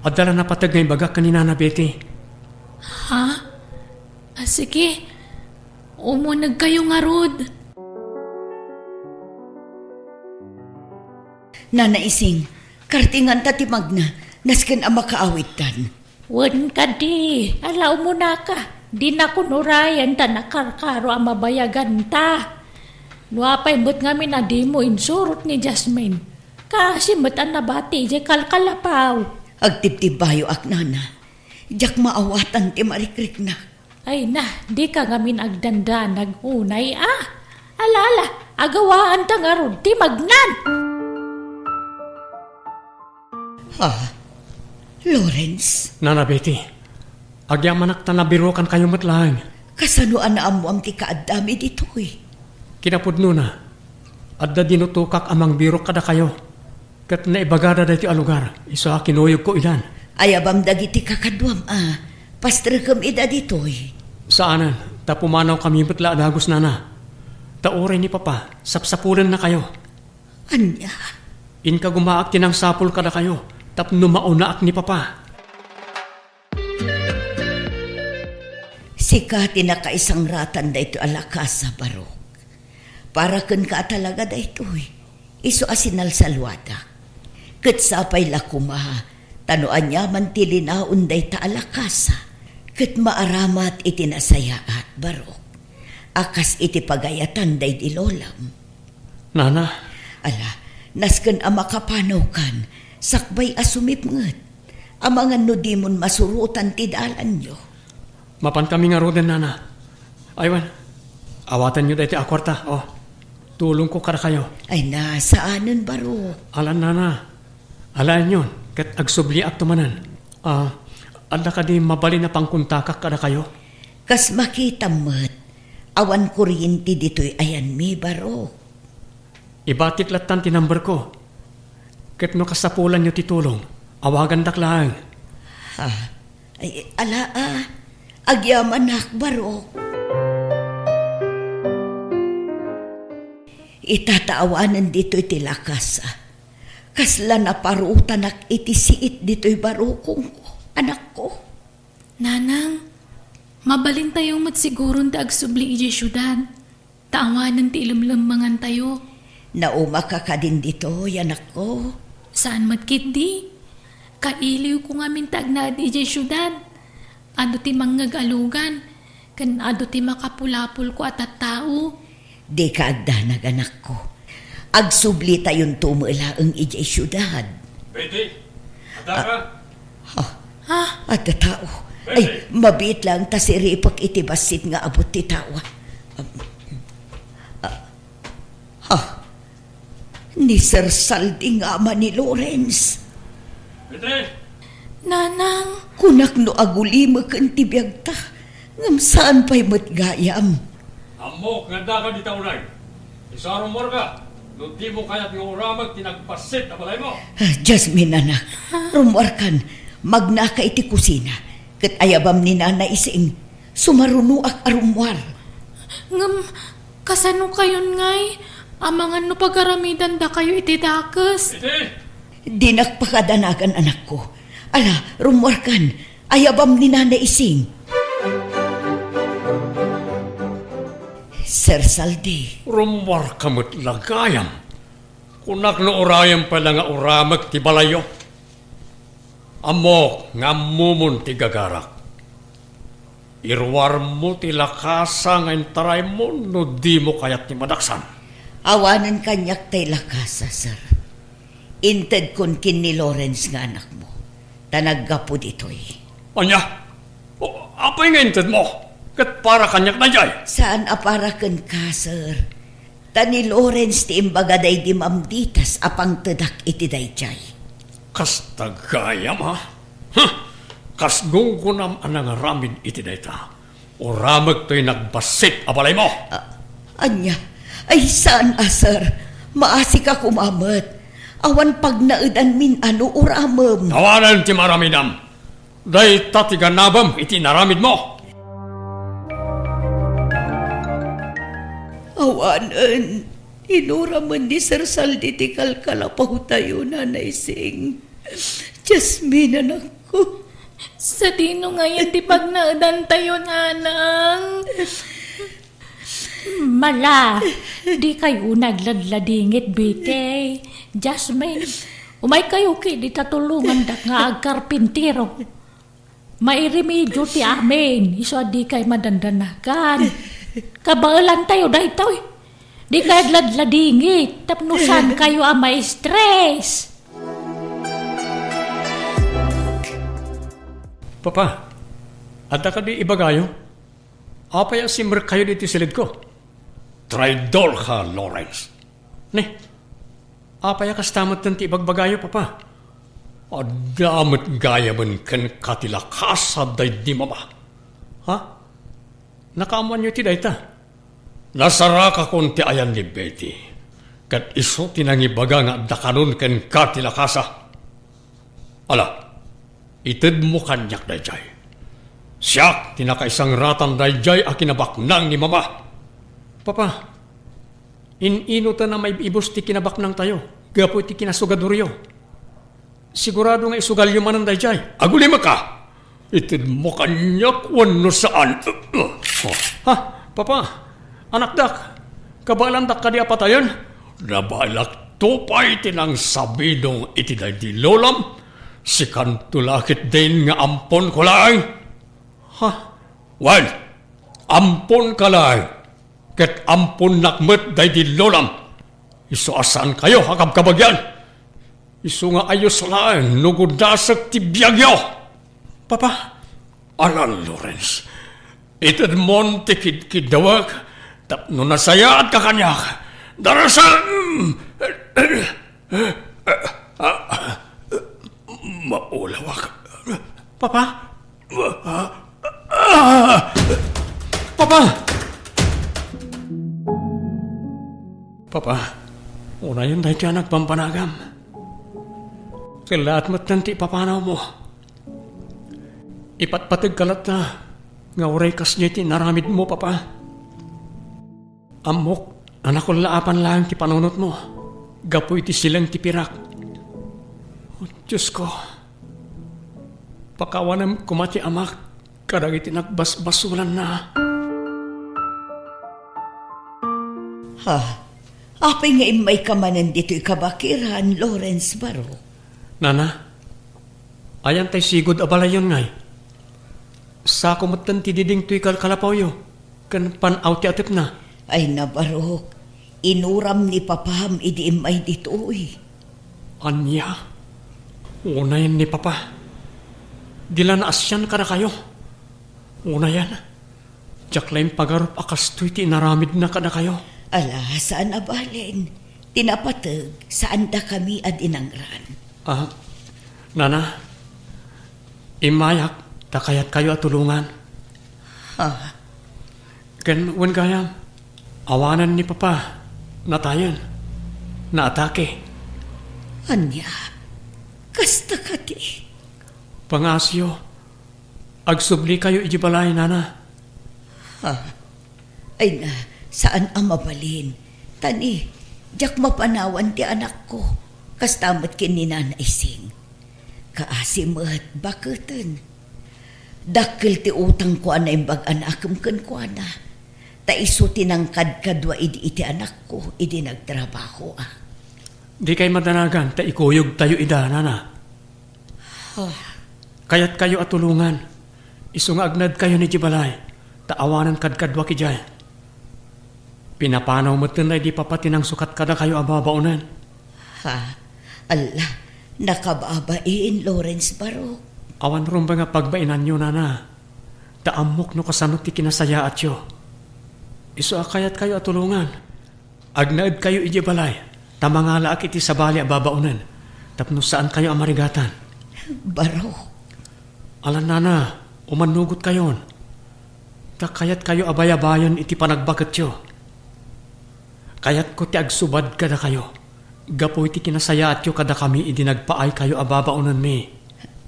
Adda la napateg nga ibagak ken ni Nana Betty. Ha? Ah, sige. Umunegkayo ngarud. Nana Ising, kartinganta ti magna, nasken a makaawittan. Wen kadi, ala umunaka. Dinakon urayen ta nakarkaro a mabayaganta. No apay met ngamin a dimo insurot ni Jasmine, kaasi met a nabati idiay kalkalapaw. Agtibtibbayoak, nana. Diak maawatan ti marikriknak. Ay na, dika ngamin agdandanag unay a. Ala, ala, agawaanta ngarud ti magnan. Ha? Lawrence? Nana Betty, agyamanak ta nabirokankayo met laeng. Kasano a naammoam ti kaaddami ditoy? Kinapudnona, adda dinutokak a mangbirok kadakayo. Ket naibagada daytoy a lugar, isu a kinuyogko idan. Ayabam dagiti kakaduam a pastrekem ida ditoy. Saanen, ta pumanawkami met la a dagus, nana. Ta uray ni Papa, sapsapulennakayo. Ania? Inkagumaak ti nangsapul kadakayo tapno maunaak ni Papa. Sika ti nakaisangratan daytoy a lakasa, Barok. Para kenka a talaga daytoy, isu a sinalsaluadak. Ket sapay la koma, ta no aniaman ti linaon dayta a lakasa, ket maaramat iti nasayaat, Barok, a kas iti pagayatan daydi lolam. Nana. Ala, nasken a makapanawkan, sakbay a sumipnget. Amangan no dimon masurotan ti dalanyo. Mapankami ngaruden, nana. Ay wen, awatenyo daytoy a kuarta, o. Tulongko kadakayo. Ay na, saanen, Barok. Alan, nana. Alaenyon, ket agsubliakto manen. Ah, adda kadi mabalin a pangkontakak kadakayo? Kas makitam met, awan kuryente ditoy ayanmi, Barok. Ibatik lattan ti numberko. Ket no kasapulanyo ti tulong, awagandak laeng. Ha? Ay, ala a. Agyamanak, Barok. Ita ta awanen ditoy ti lakasa. Kasla naparotanak iti siit ditoy barukongko, anakko. Nanang, mabalintayo met siguron ti agsubli idiay siudad. Ta awanen ti ilemlemmengantayo. Naumaka kadin ditoy, anakko? Saan met ketdi. Kailiwko ngamin ti agnaed idiay siudad. Adu ti mangngeg a lugan, ken adu ti makapulapolko a tattao. Dika agdanag, anakko. Agsublitayonto met laeng idiay siudad. Betty, addaka? Ah, ha? Ha? Adda tao. Ay, mabiit laeng ta siripek iti bassit nga abut ti tao. Ah, ha? Ni Sir Saldi nga ama ni Lawrence. Iti? Nanang. Kunak no agulimeken ti biagta, ngem saan pay met gayam. Ammok nga addaka dita unay. Isu a rummuarka, no dimo kayat nga uramek ti nagbassit a balaymo. Ah, Jasmine, anak, rummuarkan, magnaka iti kusina, ket ayabam ni Nana Ising, sumarunoak a rummuar. Ngem, kasano kayon ngay? Amangan no pagaramidandakayo iti dakes. Iti? Dinak pakadanagan, anakko. Ala, rummuarkan, ayabam ni Nana Ising. Sir Saldi. Rummuarka met la gayam. Kunak no urayem pay la nga uramek ti balayyo. Ammok nga ammomon ti gagarak. Iruarmo ti lakasa nga intaraymo no dimo kayat ti madaksan. Awanen kaniak tay lakasa, sir. Intedkon ken ni Lawrence nga anakmo, ta naggapu ditoy. Ania? O, apay nga intedmo? Ket para kaniak daydiay? Saan a para kenka, sir. Ta ni Lawrence ti imbaga daydi mamditas a pangtedak iti daydiay. Kasta gayam, ha? Huh! Kas gunggonam a nangaramid iti dayta, uramek toy nagbassit a balaymo. A-, ania? Ay, saan a, sir. Maasika koma met. Awan pagnaedanmin a no uramem. Awanen ti maaramidam. Dayta ti ganabem iti inaramidmo. Awanen, inuramen ni Sir Saldi ti kalkalapawtayo, Nanay Sing. Jasmine, anakko. Sadino ngayen ti pagnaedantayo, nanang? Mala, dikay unay agladladingit, Betty. Jasmine, umaykayo ketdi ta tulongandak nga agkarpintero. Mairemedio ti amin, isu a dikay madandanagan. Kabaelantayo daytoy. Dikay agladladingit, tapno saankayo a ma-stress. Papa, adda kadi ibagayo? Apay a simrekkayo iti silidko? Traidor ka, Lawrence. Ne, apay a kasta metten ti ibagbagayo, Papa? Adda met gayamen kenka ti lakasa daydi Mama. Ha? Nakaammoanyo ti dayta? Nasarakakon ti ayan ni Betty, ket isu ti nangibaga nga adda kanon kenka ti lakasa. Ala, itedmo kaniak daydiay. Siak ti nakaisangratan daydiay a kinabaknang ni Mama. Papa, in-inoten a maib-ibus ti kinabaknangtayo gapu iti kinasugadoryo. Sigurado nga isugalyo manen daydiay. Agulimeka! Itedmo kaniak wenno saan? Ha? Papa, anakdak, kabaelandak kadi a patayen? Nabaelakto pay ti nangsabidong iti daydi lolam. Sikanto la ketdin nga amponko laeng. Ha? Wen, amponka laeng. Ket amponnak met daydi lolam. Isu a saankayo a kabkabagian. Isu nga ayos laeng no gudasek ti biagyo. Papa, ala, Lawrence, itedmon ti kidkiddawek tapno nasayaatka kaniak. Darasem! Maulawak. Papa? Papa! Papa, unayen daytoy a nagbanbanagam. Kellaat metten ti ipapanawmo. Ipatpategka latta nga uray kasdiay ti inaramidmo, Papa. Ammok a nakullaapan laeng ti panunotmo gapu iti sileng ti pirak. O Diosko, pakawanem koma ti amak kadagiti nagbasbasolanna. Ha? Apay nga immayka manen ditoy kabakiran, Lawrence Barok? Nana, ayan tay sigud a balayyon ngay? Sako metten ti diding toy kalkalapawyo ken pan-aw ti atepna. Ay, nabarok, inuram ni papam idi immay ditoy. Ania? Unayen ni papa. Di la naasian kadakayo. Unayen, diak la impagarup a kastoy ti inaramidna kadakayo. Ala, saan a balen. Ti napateg, saandakami a dinangran. Ah, nana, immayak ta kayatkayo a tulongan. Ha? Ken wen gayam, awanen ni papa, natayen, naatake. Ania? Kasta kadi? Pangaasiyo, agsublikayo idiay balay, nana. Ha? Ay na, saan a mabalin. Tani, diak mapanawan ti anakko. Kasta met ken ni Nana Ising. Kaasi met, baketen. Dakkel ti utangko a naimbag a naakem kenkuana. Ta isu ti nangkadkadua idi iti anakko, idi nagtrabahoak. Dikay madanagan ta ikuyogtayo ida, nana. Ah. Kayatkayo a tulongan. Isu nga agnaedkayon idiay balay, ta awanen kadkaduak idiay. Pinapanaw metten daydi papa ti nangsukat kadakayo a babaonen. Ha? Alla, nakababain, Lawrence Barok. Awan rumbeng a pagbainanyo, nana. Ta ammok no kasano ti kinasayaatyo. Isu a kayatkayo a tulongan. Agnaedkayo idiay balay, ta mangalaak iti sabali a babaonen, tapno saankayo a marigatan. Barok. Alanana, umannugotkayon. Ta kayatkayo a bayabayen iti panagbaketyo. Kayatko ti agsubad kadakayo, gapu iti kinasayaatyo kadakami idi nagpaaykayo a babaonenmi.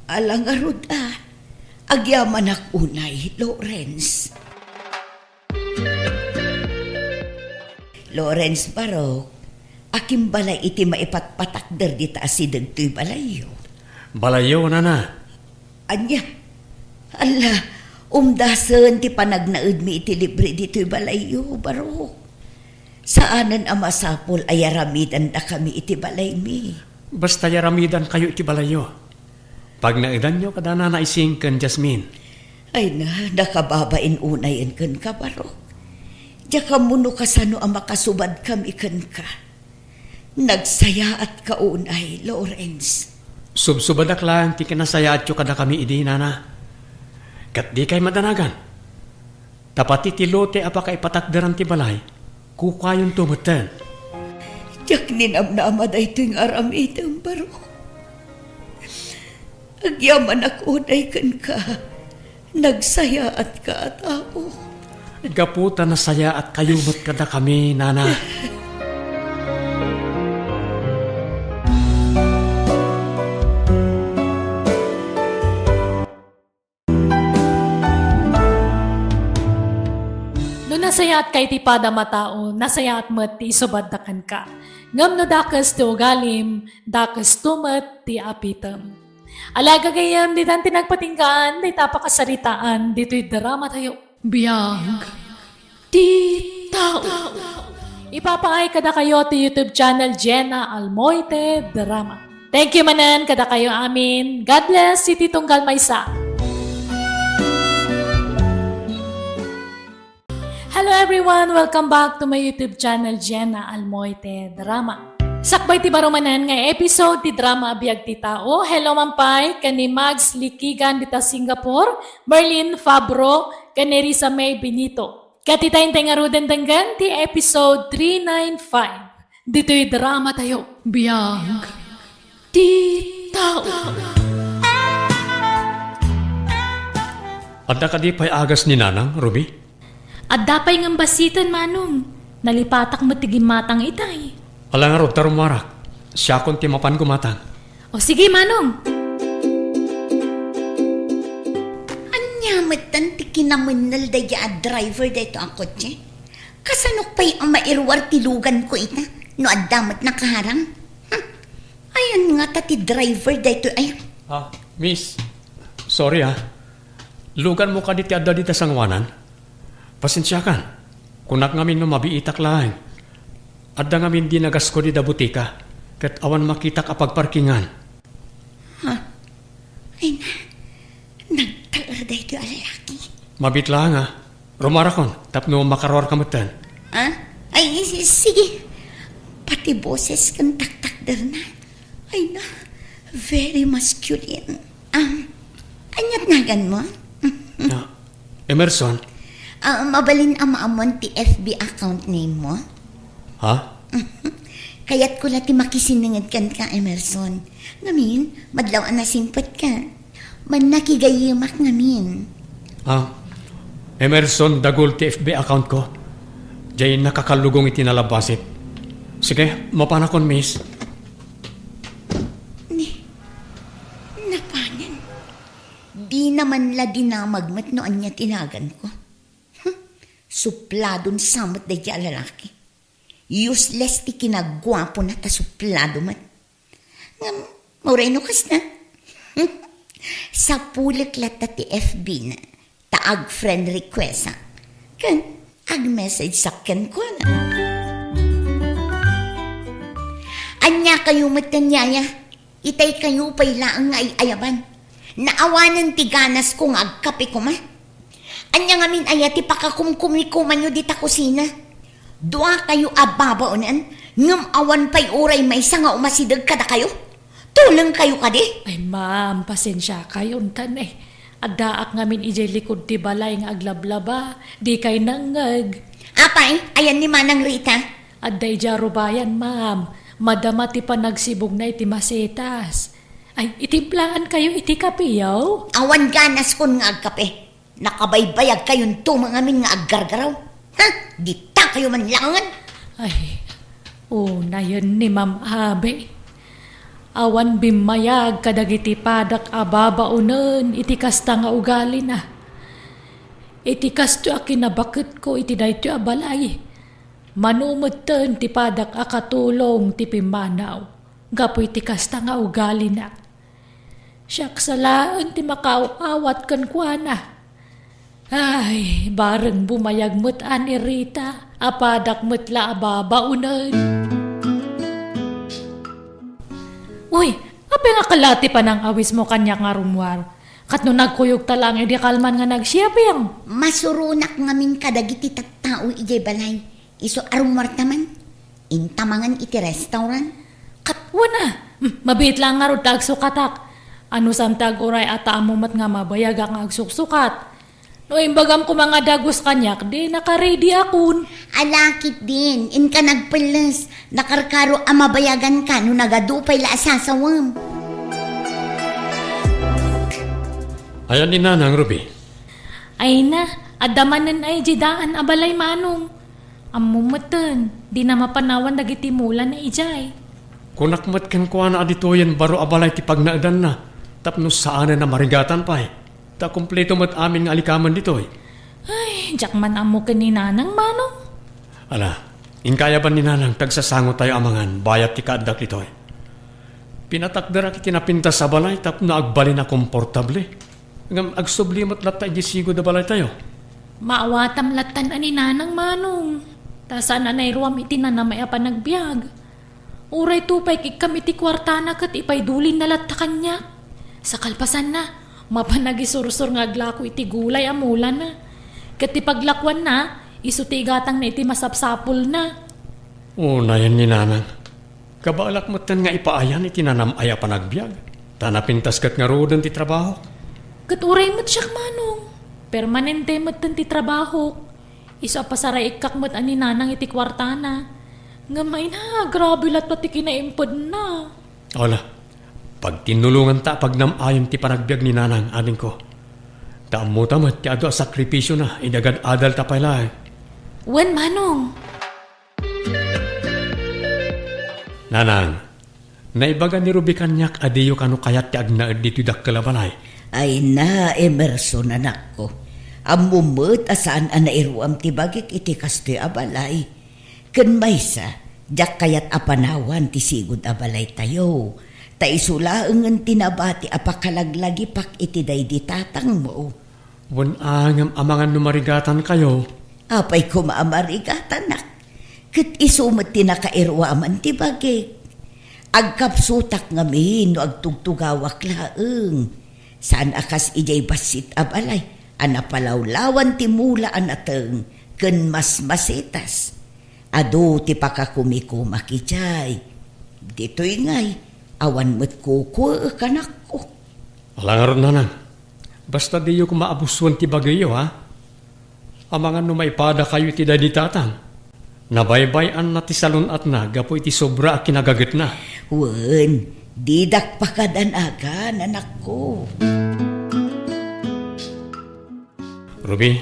Ala ngarud a, agyamanak unay, Lawrence. Lawrence Barok, akimbalay iti maipatpatakder dita asideg toy balayyo. Balayyo, nana. Ania? Alla, umdasen ti panagnaedmi iti libre ditoy balayyo, Barok. Saanen a masapul a yaramidandakami iti balaymi. Basta yaramidankayo iti balayyo. Pagnaedanyo kada Nana Ising ken Jasmine. Ay na, nakababain unayen kenka, Barok. Diak ammo no kasano a makasubadkami kenka. Nagsayaatka unay, Lawrence. Subsubadak laeng ti kinasayaatyo kadakami idi, Nana. Ket dikay madanagan. Ta pati ti lote a pakaipatakderan ti balay, kukayonto metten. Diak ninamnama daytoy nga aramidem, Barok. Agyamanak unay kenka. Nagsayaatka a tao. Gapu ta nasayaatkayo met kadakami, Nana. No nasayaatka iti padam a tao, nasayaat met ti isubadda kenka. Ngem no dakes ti ugalim, dakesto met ti apitem. Ala, gagayyem, ditan ti nagpatinggaan dayta a pakasaritaan ditoy dramatayo. Biag ti tao. Ipapaay kadakayo ti YouTube channel Jenna Almoite Drama. Thank you manen kadakayo amin. God bless iti tunggal maysa. Hello everyone! Welcome back to my YouTube channel, Jenna Almoite Drama. Sakbay ti baro manen nga episode ti drama a Biag ti Tao, hello man pay ken ni Mags Likigan dita Singapore, Merlin Fabro, ken ni Risa May Benito. Ket ita intay ngaruden denggen ti episode three nine five. Ditoy dramatayo, Biag ti Tao. Adda kadi pay agas ni Nanang, Ruby? Adda pay ngem bassiten, Manong. Nalipatak met ti gimmatang itay. Ala ngarud ta rummuarak. Siakon ti mapan gumatang. O sige, Manong. Ania metten ti kinamennel daydiay a driver daytoy a kotse? Kasanok pay a mairuar ti luganko ita no adda met nakaharang? Hmm. Ayan ngata ti driver daytoy, ay. Ah, miss. Sorry, ah. Luganmo kadi ti adda dita sangoanan? Pasensiakan. Kunak ngamin no mabiitak laeng. Adda ngamin di nagasko dida butika, ket awan makitak a pagparkingan. Ha? Ay na, nagtaer daytoy a lalaki. Mabiit laeng, ah. Rumarakon, tapno makaruarka metten. Ah? Ay, si-, sige. Pati boses ken taktakderna. Ay na, very masculine. Um, aniat naganmo? Ah, Emerson? Ah, mabalin a maammuan ti F B account name mo? Ha? Kayatko la ti makisinenged kenka, Emerson. Ngamin, madlaw a nasingpetka. Mannakigayyemak ngamin. Ah, Emerson Dagul ti F B account ko. Diay nakakallugong iti nalabbasit. Sige, mapanakon, miss. Ni, napanen. Dina man la dinamag met no ania ti naganko. Hmm, supladon sa met daydiay a lalaki. Useless ti kinaguapona ta suplado met. Ngem, uray no kasta. Sapulek latta ti F B na, ta ag-friend request-ak. Ken, ag-message-ak kenkuana. Ania kayo met ken yaya? Itay kayo pay laeng nga ay-ayaban. Naawanen ti ganasko nga agkape koma. Ania ngamin aya ti pakakumkumikumanyo dita kusina? Dua kayo a babaonen, ngem awan pay uray maysa nga umasideg kadakayo? Tuleng kayo kadi? Ay, ma'am, pasensia kayo, untan eh. Addaak ngamin idiay likud ti balay nga aglablaba, di kay nangngeg. Apay, ayan ni Manang Rita? Adda idiay rubayan, ma'am. Madama ti panagsibugna iti masetas. Ay, itimplaankayo iti kapeyo? Awan ganaskon nga agkape. Nakabaybayagkayonto ngamin nga aggargaraw. Ha? Ditakayo man laengen. Ay, unayen ni Ma'am Abe. Awan bimmayag kadagiti padak a babaonen iti kasta nga ugalina. Iti kastoy a kinabaketko iti daytoy a balay, mano metten ti padak a katulong ti pimmanaw gapu iti kasta nga ugalina. Siak sa laeng ti makaaw-awat kenkuana. Ay, bareng bumayag met a ni Rita, a padak met la a babaonen. Uy, apay nga kala ti panang-awismo kaniak nga rummuar? Ket no nagkuyogta laeng idi kalman nga nag-shopping? Masuronak ngamin kadagiti tattao idiay balay. Isu a rummuarta man, inta mangan iti restaurant. Ket wen a, hmm, mabiit laeng ngarud ta agsukatak. Anusam ti aguray a ta ammo met nga mabayagak nga agsuksukat. No imbagam koma nga dagus kaniak, di naka-ready akon. Ala ketdin, inka nagpelles, nakarkaro a mabayaganka no nagadu pay la a sasawem. Ayan ni Nanang, Ruby. Ay na, adda manen ay di daan a balay, Manong. Ammo metten, dina mapanawan dagiti mulana idiay. Kunak met kenkuana a ditoyen baro a balay ti pagnaedanna, tapno saanen a marigatan pay. Ta kompleto met amin nga alikamen ditoy. Ay, diak man ammo ken ni Nanang, Manong. Ala, inkayaban ni Nanang, tagsasangotayo amangan bayat ti kaaddak ditoy. Pinatakderak iti napintas a balay tapno agbalin a komportable. Ngem agsubli met latta idiay sigud a balaytayo. Maawatam lattan a ni Nanang, Manong. Ta saan a nairuam iti nanamay a panagbiag. Uray tupay kikkam iti kuartana ket ipaidulinna latta kaniak. Sa kalpasanna, mapan agisursor nga aglako iti gulay a mulana. Ket ti paglakuanna, isu ti igatangna iti masapsapulna. Unayen ni Nanang. Kabaelak metten nga ipaayan iti nanam-ay a panagbiag, ta napintas ket ngaruden ti trabahok. Ket uray met siak, Manong. Permanente metten ti trabahok. Isu a pasarayekkak met a ni Nanang iti kuartana. Ngem ay na, grabe latta ti kinaimpedna. Ala, pagtinnulonganta a pagnam-ayen ti panagbiag ni Nanang, adingko. Ta ammota met ti adu a sakripisiona idi agad-adalta pay laeng. Wen, Manong. Nanang, naibaga ni Ruby kaniak a diyo kano kayat ti agnaed ditoy dakkel a balay. Ay na, Emerson, anakko. Ammom met a saan a nairuam ti bagik iti kastoy a balay. Ken maysa, diak kayat a panawan ti sigud a balaytayo. Ta isu laengen ti nabati a pakalaglagipak iti daydi tatangmo. Wen a, ngem amangan no marigatankayo. Apay koma a marigatanak? Ket isu met ti nakairuaman ti bagik. Agkapsutak ngamin no agtugtugawak laeng. Saan a kas idiay bassit a balay a napalawlawan ti mula a nateng ken masmasetas. Adu ti pakakumikumak idiay. Ditoy ngay, awan met kukuek, anakko. Ala ngarud, Nanang. Basta diyo koma abusoen ti bagiyo, ha? Amangan no maipadakayo iti daydi tatang. Nabaybay-anna ti salun-atna gapu iti sobra a kinagagetna. Wen, didak pakadanagan, anakko. Ruby,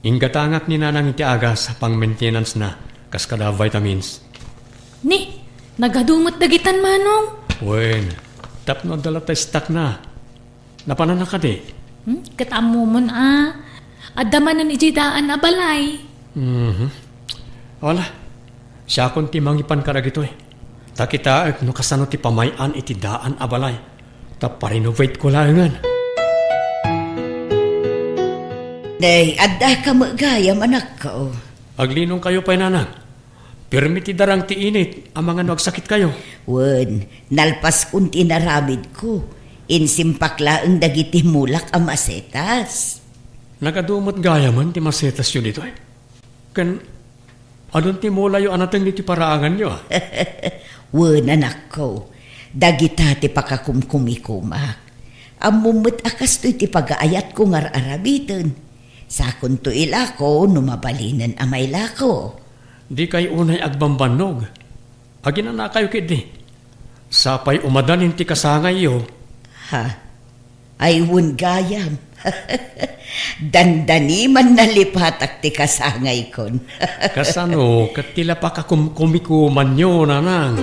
inggatangak ni Nanang iti agas a pang-maintenance-na kas kada vitamins. Ni, nagadu met dagitan, Manong? Wen, tapno adda latta stock-na. Napananna kadi? Hmm? Ket ammomon a, adda manen idiay daan a balay. Mhm. Wala, siakon ti mangipan kadagitoy. Ta kitaek no kasano ti pamay-an iti daan a balay. Ta pa-renovate-ko laengen. Nay, adda ka met gayam, anakko. Aglinongkayo pay, Nanang. Pirmi ti darang ti init, amangan no agsakitkayo. Wen, nalpaskon ti inaramidko. Insimpak laeng dagiti mulak a masetas. Nagadu met gayamen ti masetasyo ditoy? Ken adun ti mulayo a nateng ditoy paraanganyo, a? Wen, anakko, dagita ti pakakumkumikumak. Ammom met a kastoy ti pagaayatko nga ar-aramiden. Sakonto ilako no mabalinen a mailako. Dikay unay agbambannog. Aginanakayo ketdi. Sapay umadanin ti kasangayyo. Ha? Ay, wen gayam. Dandani man nalipatak ti kasangaykon. Kasano ket ti lapak a kumkumikumanyo, Nanang?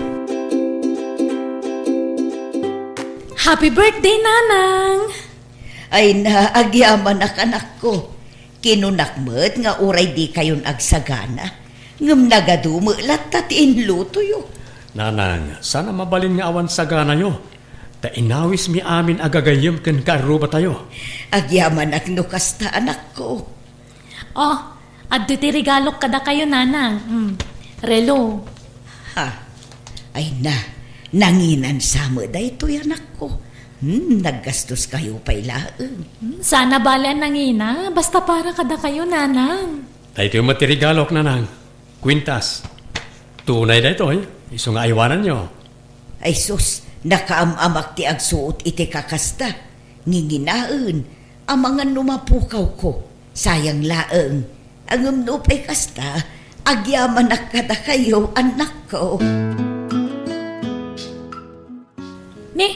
Happy birthday, Nanang! Ay na, agyamanak, anakko. Kinunak met nga uray dikayon agsagana, ngem nagadu met latta ti inlutoyo. Nanang, saan a mabalin nga awan saganayo, ta inawismi amin a gagayyem ken kaarrubatayo. Agyamanak no kasta, anakko. Oh, adda ti regalok kadakayo, Nanang. Mm. Relo. Ha? Ay na, nanginan sa met daytoy, anakko. Hmm, naggastoskayo pay laeng. Hmm, saan a bale a nangina, basta para kadakayo, Nanang. Daytoy met ti regalok, Nanang. Kwintas. Tunay daytoy, isu nga aywananyo. Ay sus, nakaam-amak ti agsuot iti kakasta. Nginginaen, amangan no mapukawko. Sayang laeng. Ngem no pay kasta, agyamanak kadakayo, anakko. Ni,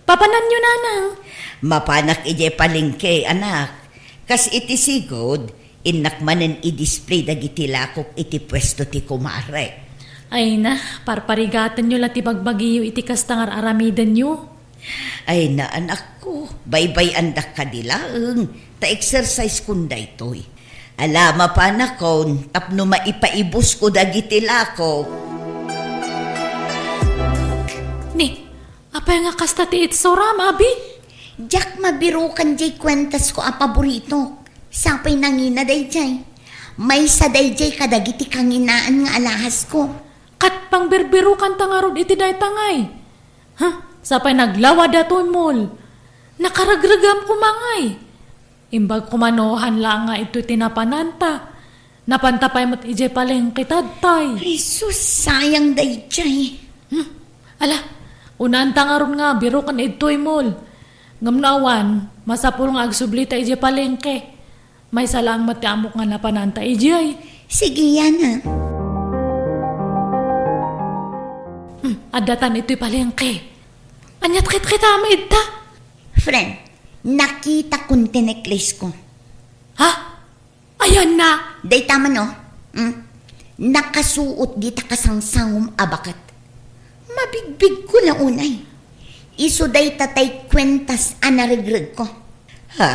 papananyo, Nanang? Mapanak idiay palengke, anak. Kas iti sigud, innak manen i-display dagiti lakok iti puesto ti kumarek. Ay na, parparigatenyo la ti bagbagiyo iti kasta nga ar-aramidenyo. Ay na, anakko, baybay-andak kadi laeng, ta exercise kun daytoy. Ala, mapanakon, tapno maipaibusko dagiti lakok. Ni, apay nga kasta ti itsuram, abi? Diak mabirukan diay kuentasko a paboritok. Sapay nangina daydiay. Maysa daydiay kadagiti kanginaan nga alahasko. Ket pangbirbirukanta ngarud iti dayta ngay. Huh, sapay naglawad datoy mall. Nakaregregam koma ngay. Imbag koma no han laeng nga itoy ti napananta. Napanta pay met idiay palengke tatay. Ay sus, sayang daydiay. Hmm, ala, unanta ngarud nga biruken idtoy mall. Ngem no awan, masapul nga agsublita idiay palengke. Maysa laeng met ti ammok nga napananta idiay. Sige, Yana. Hmm, adda tan itoy palengke. Ania ti kitkitami idta? Friend, nakitakon ti necklace ko. Ha? Ayanna? Dayta man, oh. Hmm? Nakasuot dita kasangsangom a baket. Mabigbigko la unay. Isu dayta tay kuentas a naregregko. Ha?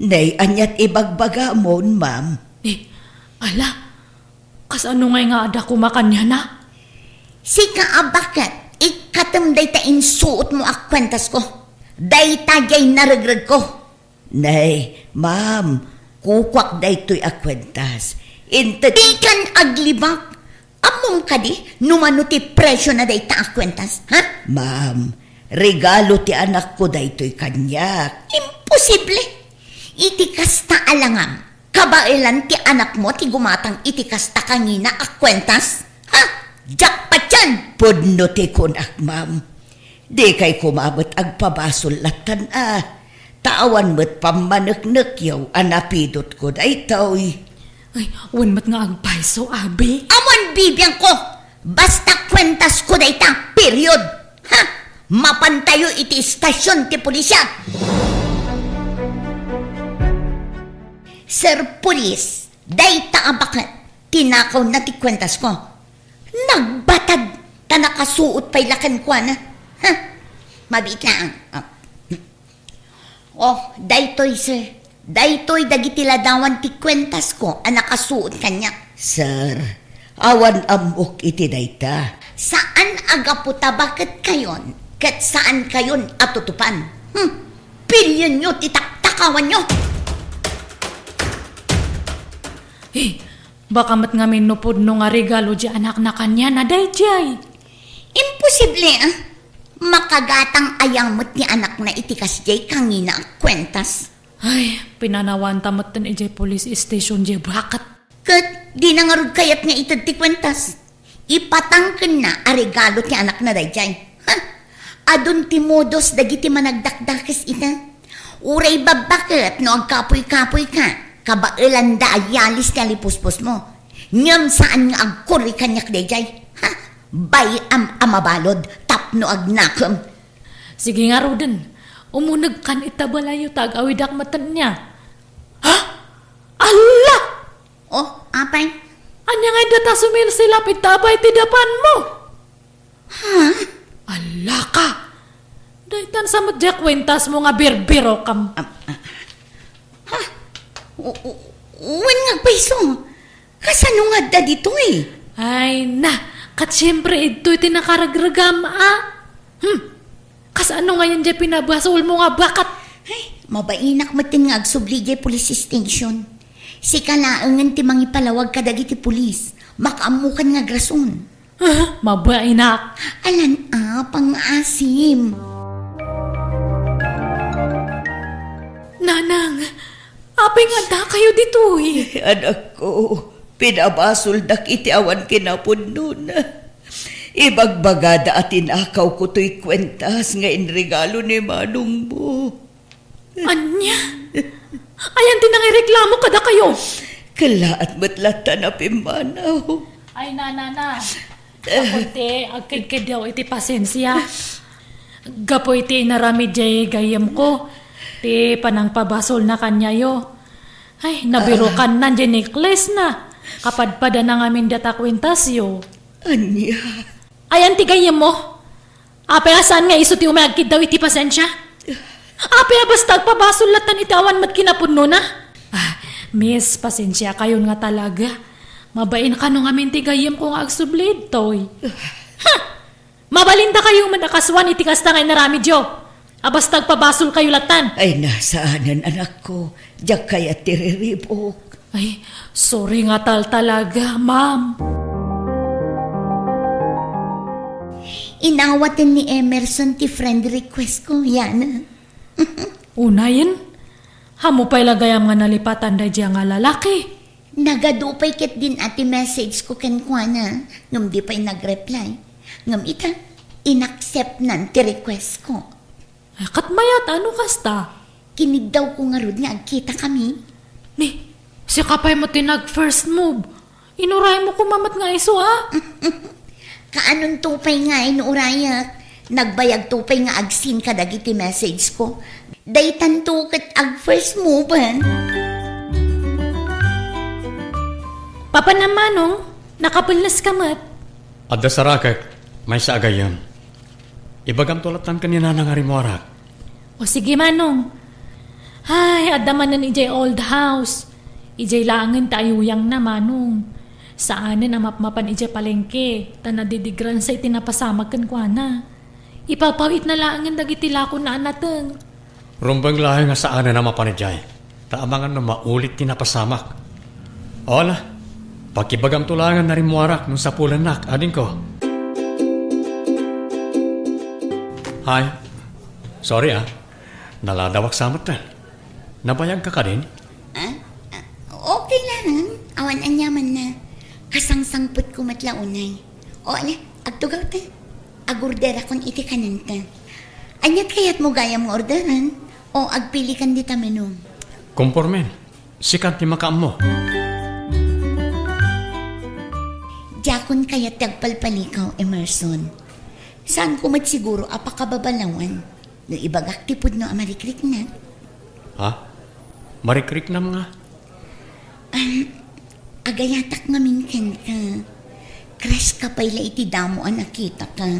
Nay, ania ti ibagbagamon, ma'am? Eh, ala, kasano ngay nga adda koma kaniana? Sika a baket, ikkatem dayta insuotmo a kuentasko. Dayta diay naregregko. Nay, ma'am, kukuak daytoy a kuentas. Inted- Dikan aglibak. Ammom kadi no mano ti presiona dayta a kuentas, ha? Ma'am, regalo ti anakko daytoy kaniak. Imposible! Iti kasta a langam, kabaelan ti anakmo ti gumatang iti kasta kangina a kuentas? Ha? Diak patien! Pudno ti kunak, ma'am. Dikay koma met agpabasol lattan a, ta awan met pammaneknekyaw a napidotko daytoy. Ay, wen met nga agpayso, abi. Awan bibiangko! Basta kuentasko dayta, period! Ha? Mapantayo iti istasion ti pulisya! Sir Police, dayta a baket, tinakawna ti kuentasko. Nagbatad ta nakasuot pay la kenkuana. Ha? Mabiit laeng. Oh. Oh, daytoy, sir. Daytoy dagiti ladawan ti kuentasko a nakasuot kaniak. Sir, awan ammok iti dayta. Saan a gapu ta baketkayon ket saankayon a tutupan. Hmm. Pilionyo ti taktakawanyo. Eh, baka met ngamin no pudno nga regalo diay anakna kaniana daydiay. Imposible, ah. Makagatang aya met ni anakna iti kasdiay kangina a kuentas. Ay, pinanawanta metten idiay police station diay baket. Ket dina ngarud kayat nga ited ti kuentas. Ipatangkenna a regalo ti anakna daydiay. Ha? Adun ti modus dagiti managdakdakes ita. Uray babbaket no agkapuy-kapuy ka, kabaelanda a yalis ti alipuspos mo. Ngem saan nga agkurri kaniak daydiay. Ha? Bay-am a mabalud tapno agnakem. Sige ngaruden, umunegkan ita balayyo ta ag-awidak met ania. Ha? Alla! Oh, apay? Ania nga dayta sumilsilap ita abay ti dapanmo? Ha? Alla ka! Daytan sa met diay kuentasmo nga birbirokam. Ah, ah. Ha? U-, u-, wen nga agpayso. Kasano nga adda ditoy? Ay, na, ket siempre, idtoy ti nakaragregam, a? Hmm. Kasano ngayen diay pinabasolmo nga bakat? Ay, mabainak met nga agsubli diay police station. Sika laengen ti mangipalawag kadagiti pulis. Makaammokan nga agrason. Ah, mabainak. Alan a, pangngaasim. Nanang, apay nga addakayo ditoy? Anakko, pinabasoldak iti awan kinapudnona. Ibagbagada a tinakawko toy kuentas nga inregalo ni manongmo. Ania? Ayan ti nangireklamo kadakayo? Kellaat met latta a pimmanaw. Ay, nanana. Gapu ti agkedkedyo iti pasensia. Gapu iti inaramid diay gayyemko, ti panangpabasolna kaniayo. Ay, nabirukanna diay necklace na. Kapadpadana ngamin dayta kuentasyo. Ania? Ayan ti gayyemmo? Apay a saan nga isu ti umay agkiddaw iti pasensia? Apay a basta agpabasol lattan iti awan met kinapudnona? Ah, miss, pasensiakayon nga talaga. Mabain kano ngamin ti gayyemko nga agsubli ditoy. Ha! Mabalindakayo met a kasuan iti kasta nga inaramidyo. A basta agpabasolkayo lattan. Ay, na, saanen, anakko. Diak kayat ti riribuk. Ay, sorry nga tal talaga, ma'am. Inawaten ni Emerson ti friend request ko, Yana. Unayen, ammo pay la gayam nga nalipatan daydiay nga lalaki. Nagadu pay ketdin a ti message ko kenkuana, ngem di pay nag-reply. Ngem ita, inacceptnan ti request ko. Ay, ket mayat, ano kasta? Kiniddawko ngarud nga agkitakami. Ni, sika pay met ti nag-first move. Inuraymo koma met nga isu, a? Kaanonto pay nga inurayak? Nagbayagto pay nga ag-seen kadagiti message ko. Daytanto ket ag-first moven. Papanam, Manong, nakapelnes ka met. Adda sarakek, maysa a gayyem. Ibagamto lattan ken ni Nana nga rimmuarak. O sige, Manong. Ay, adda manen idiay old house. Idiay laengen ti ayuyangna, Manong. Saanen a mapmapan idiay palengke, ta nadidigransa iti napasamak kenkuana. Ipawpawitna laengen dagiti lakona a nateng. Rumbeng laeng nga saanen a mapan idiay, ta amangan no maulit ti napasamak. O ala, pakibagamto laengen a rimmuarak no sapulennak, adingko. Hi. Sorry, ah. Naladawak sa metten. Nabayagka kadin? Ah? Ah, okay lang. Awan aniamanna. Kasangsangpetko met la unay. O, ala, agtugaw ta. Agorderakon iti kanenta. Aniat kayatmo gayam nga orderan? O agpilikan dita menu? Kompormen. Sikan ti makaammo. Diakon kayat ti agpalpalikaw, Emerson. Saanko met siguro a pakababalawan no ibagak ti pudno a marikriknak. Ha? Marikriknam nga? Ah, agayatak ngamin kenka. Crush ka pay la iti damo a nakitaka.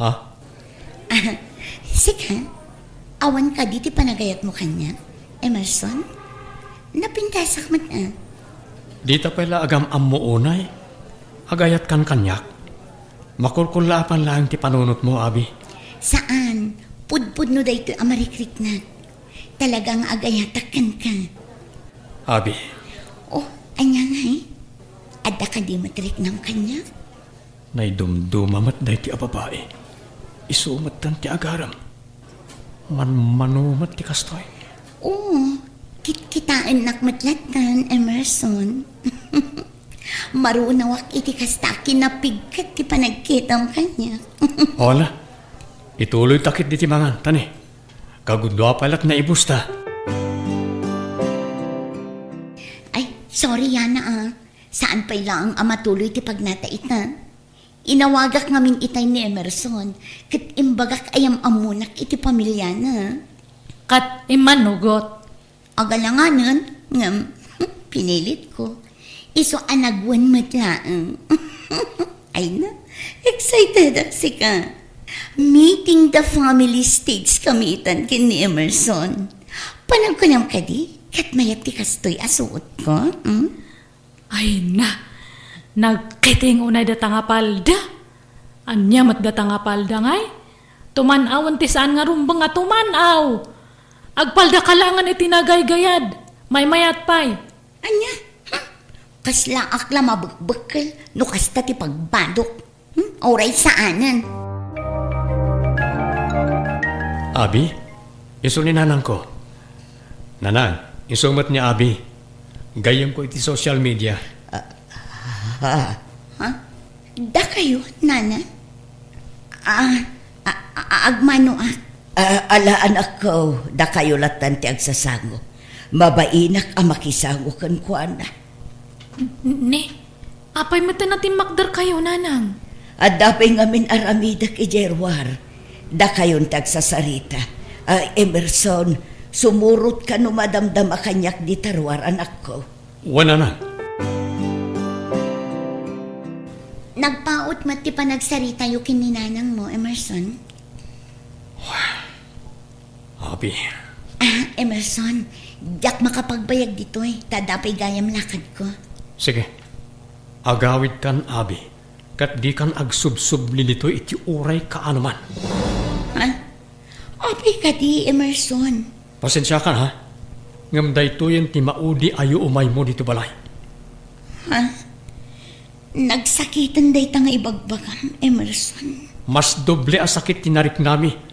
Ha? Ah, sika, awan kadi ti panagayatmo kaniak, Emerson? Napintasak met, ah. Dita pay la agam-ammo unay. Agayatkan kaniak. Makulkullaapan laeng ti panunotmo, abi. Saan. Pudpudno daytoy a marikriknak. Talaga nga agayatak kenka. Abi. Oh, ania ngay? Adda kadi met riknam kaniak? Naidumduma met daytoy a babai. Isu metten ti agarem. Manmano met ti kastoy. Oo, kitkitaennak met lattan, Emerson. Marunawak iti kasta a kinapigket ti panagkitam kaniak. Ala, ituloyta ketdi ti mangan, tani. Kagudua pay la't naibusta. Ay, sorry, Yana, ah. Saan pay laeng a matuloy ti pagnata ita? Inawagak ngamin itay ni Emerson, ket imbagak a yam-ammonak iti pamiliana. Ket immanugot. Agalanganen, ngem pinilitko. Isu a nagwen met laeng. Ay na, excitedak sika. Meeting the family stage kami itan ken ni Emerson. Panagkunam kadi, ket mayat ti kastoy a suotko, hmm? Ay na, nagkiting unay data nga palda. Ania met data nga palda ngay? Tuman-awen ti saan nga rumbeng a tuman-aw. Agpaldaka laengen iti nagaygayad. Maymayat pay. Ania? Hmm? Kaslaak la mabekbekkel no kasta ti pagbadok. Hmm? Uray saanen. Abi, isu ni nanangko. Nanang, isu met ni Abi. Gayyemko iti social media. Ah, ha? Ha? Dakayo, Nana? Ah, a-, a-, agmanoak. Ah, ala, anakko, dakayo lattan ti agsasango. Mabainak a makisango kenkuana. Ni, apay met a natimmakderkayo, Nanang? Adda pay ngamin aramidek idiay ruar. Dakayon ti agsasarita. Ah, Emerson, sumurotka no madamdama kaniak dita ruar, anakko. Wen, Nanang. Nagpaut met ti panagsaritayo ken ni nanangmo, Emerson? Abi. Ah, Emerson, diak makapagbayag ditoy, ta adda pay gayam lakadko. Sige. Agawidkan, Abi, ket dikan agsubsubli ditoy iti uray kaanoman. Ha? Apay kadi, Emerson? Pasensiakan, ha? Ngem daytoyen ti maudi a yuumaymo ditoy balay. Ha? Nagsakiten dayta nga ibagbagam, Emerson. Mas doble a sakit ti nariknami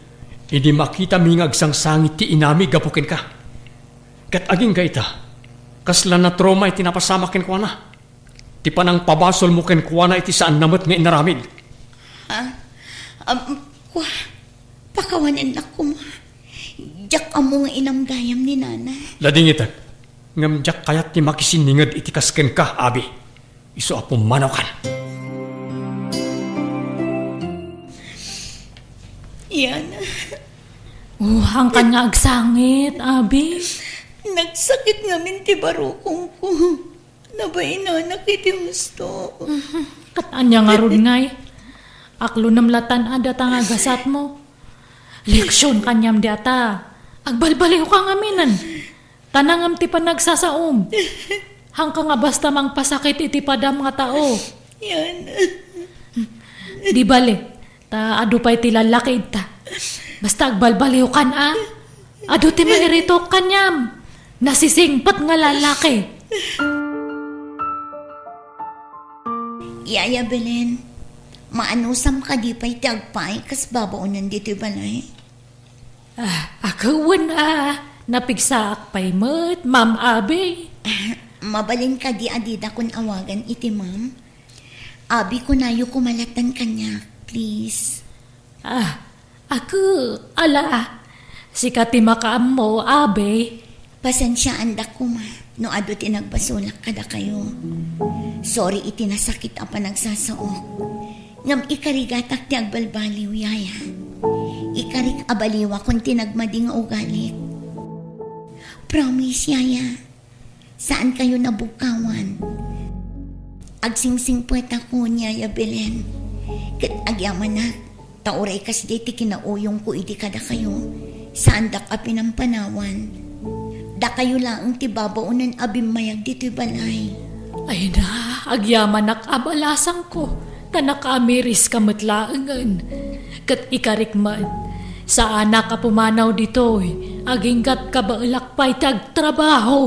idi makitami nga agsangsangit ti inami gapu kenka. Ket agingga ita, kasla natrauma iti napasamak kenkuana. Ti panangpabasolmo kenkuana iti saanna met nga inaramid. Ha? Um, kua, pakawanennak koma. Diak ammo nga inam gayam ni Nana. Ladingitek, ngem diak kayat ti makisinninged iti kas kenka, Abi. Isu a pummanawkan. Yana. Oh, hangkan nga agsangit, Abi. Nagsakit ngamin ti barukongko. Nabainanak iti husto. Ket ania ngarud ngay? Aklonem latan a data nga gasatmo. Leksion kaniam dayta. Agbalbaliwka ngaminen. Tanangem ti panagsasaom. Hangka nga basta mangpasakit iti padam nga tao. Yan. Di bale, ta adu pay ti lallaki ita. Basta agbalbaliwkan a. Adu ti mairitok kaniam. Nasisingpet nga lallaki. Yaya Belen, maanusam kadi pay ti agpaay kas babaonen ditoy balay? Ah, akewen a, napigsaak pay met, Ma'am Abi. Ah, mabalin kadi a didakon awagan iti ma'am? Abi, kunayo koma lattan kaniak, please. Ah, aku, ala, ah. Sika ti makaammo, Abi. Pasensiaandak koma no adu ti nagbasolak kadakayo. Sorry iti nasakit a panagsasaok. Ngem ikarigatak ti agbalbaliw, Yaya. Ikarik a baliwakon ti nagmadi nga ugalik. Promise, Yaya. Saan kayo nabugkawan. Agsingsingpetako ni Yaya Belen. Ket agyamanak, ta uray kasdi ti kinauyongko idi kadakayo, saandak a pinampanawan. Dakayo laeng ti babaonen a bimmayag ditoy balay. Ay na, agyamanak a balasangko, ta nakaamiriska met laengen. Ket ikarik met, saanak a pumanaw ditoy, agingga't kabaelak pay ti agtrabaho.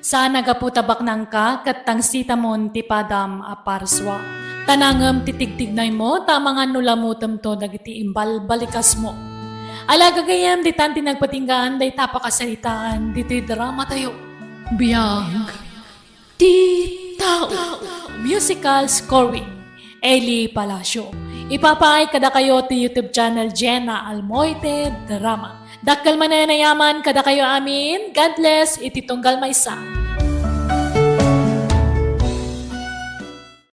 Saan a gapu ta baknangka ket tangsitamon ti padam a parsua. Tanangem ti tigtignaymo ta amangan no lamutemto dagiti imbalbalikasmo. Ala gagayyem, ditan ti nagpatinggaan dayta a pakasaritaan ditoy dramatayo. Biag ti tao. Musical scoring, Eli Palacio. Ipapaay kadakayo ti YouTube channel Jenna Almoite Drama. Dakkel manen a yaman kadakayo amin. God bless iti tunggal maysa.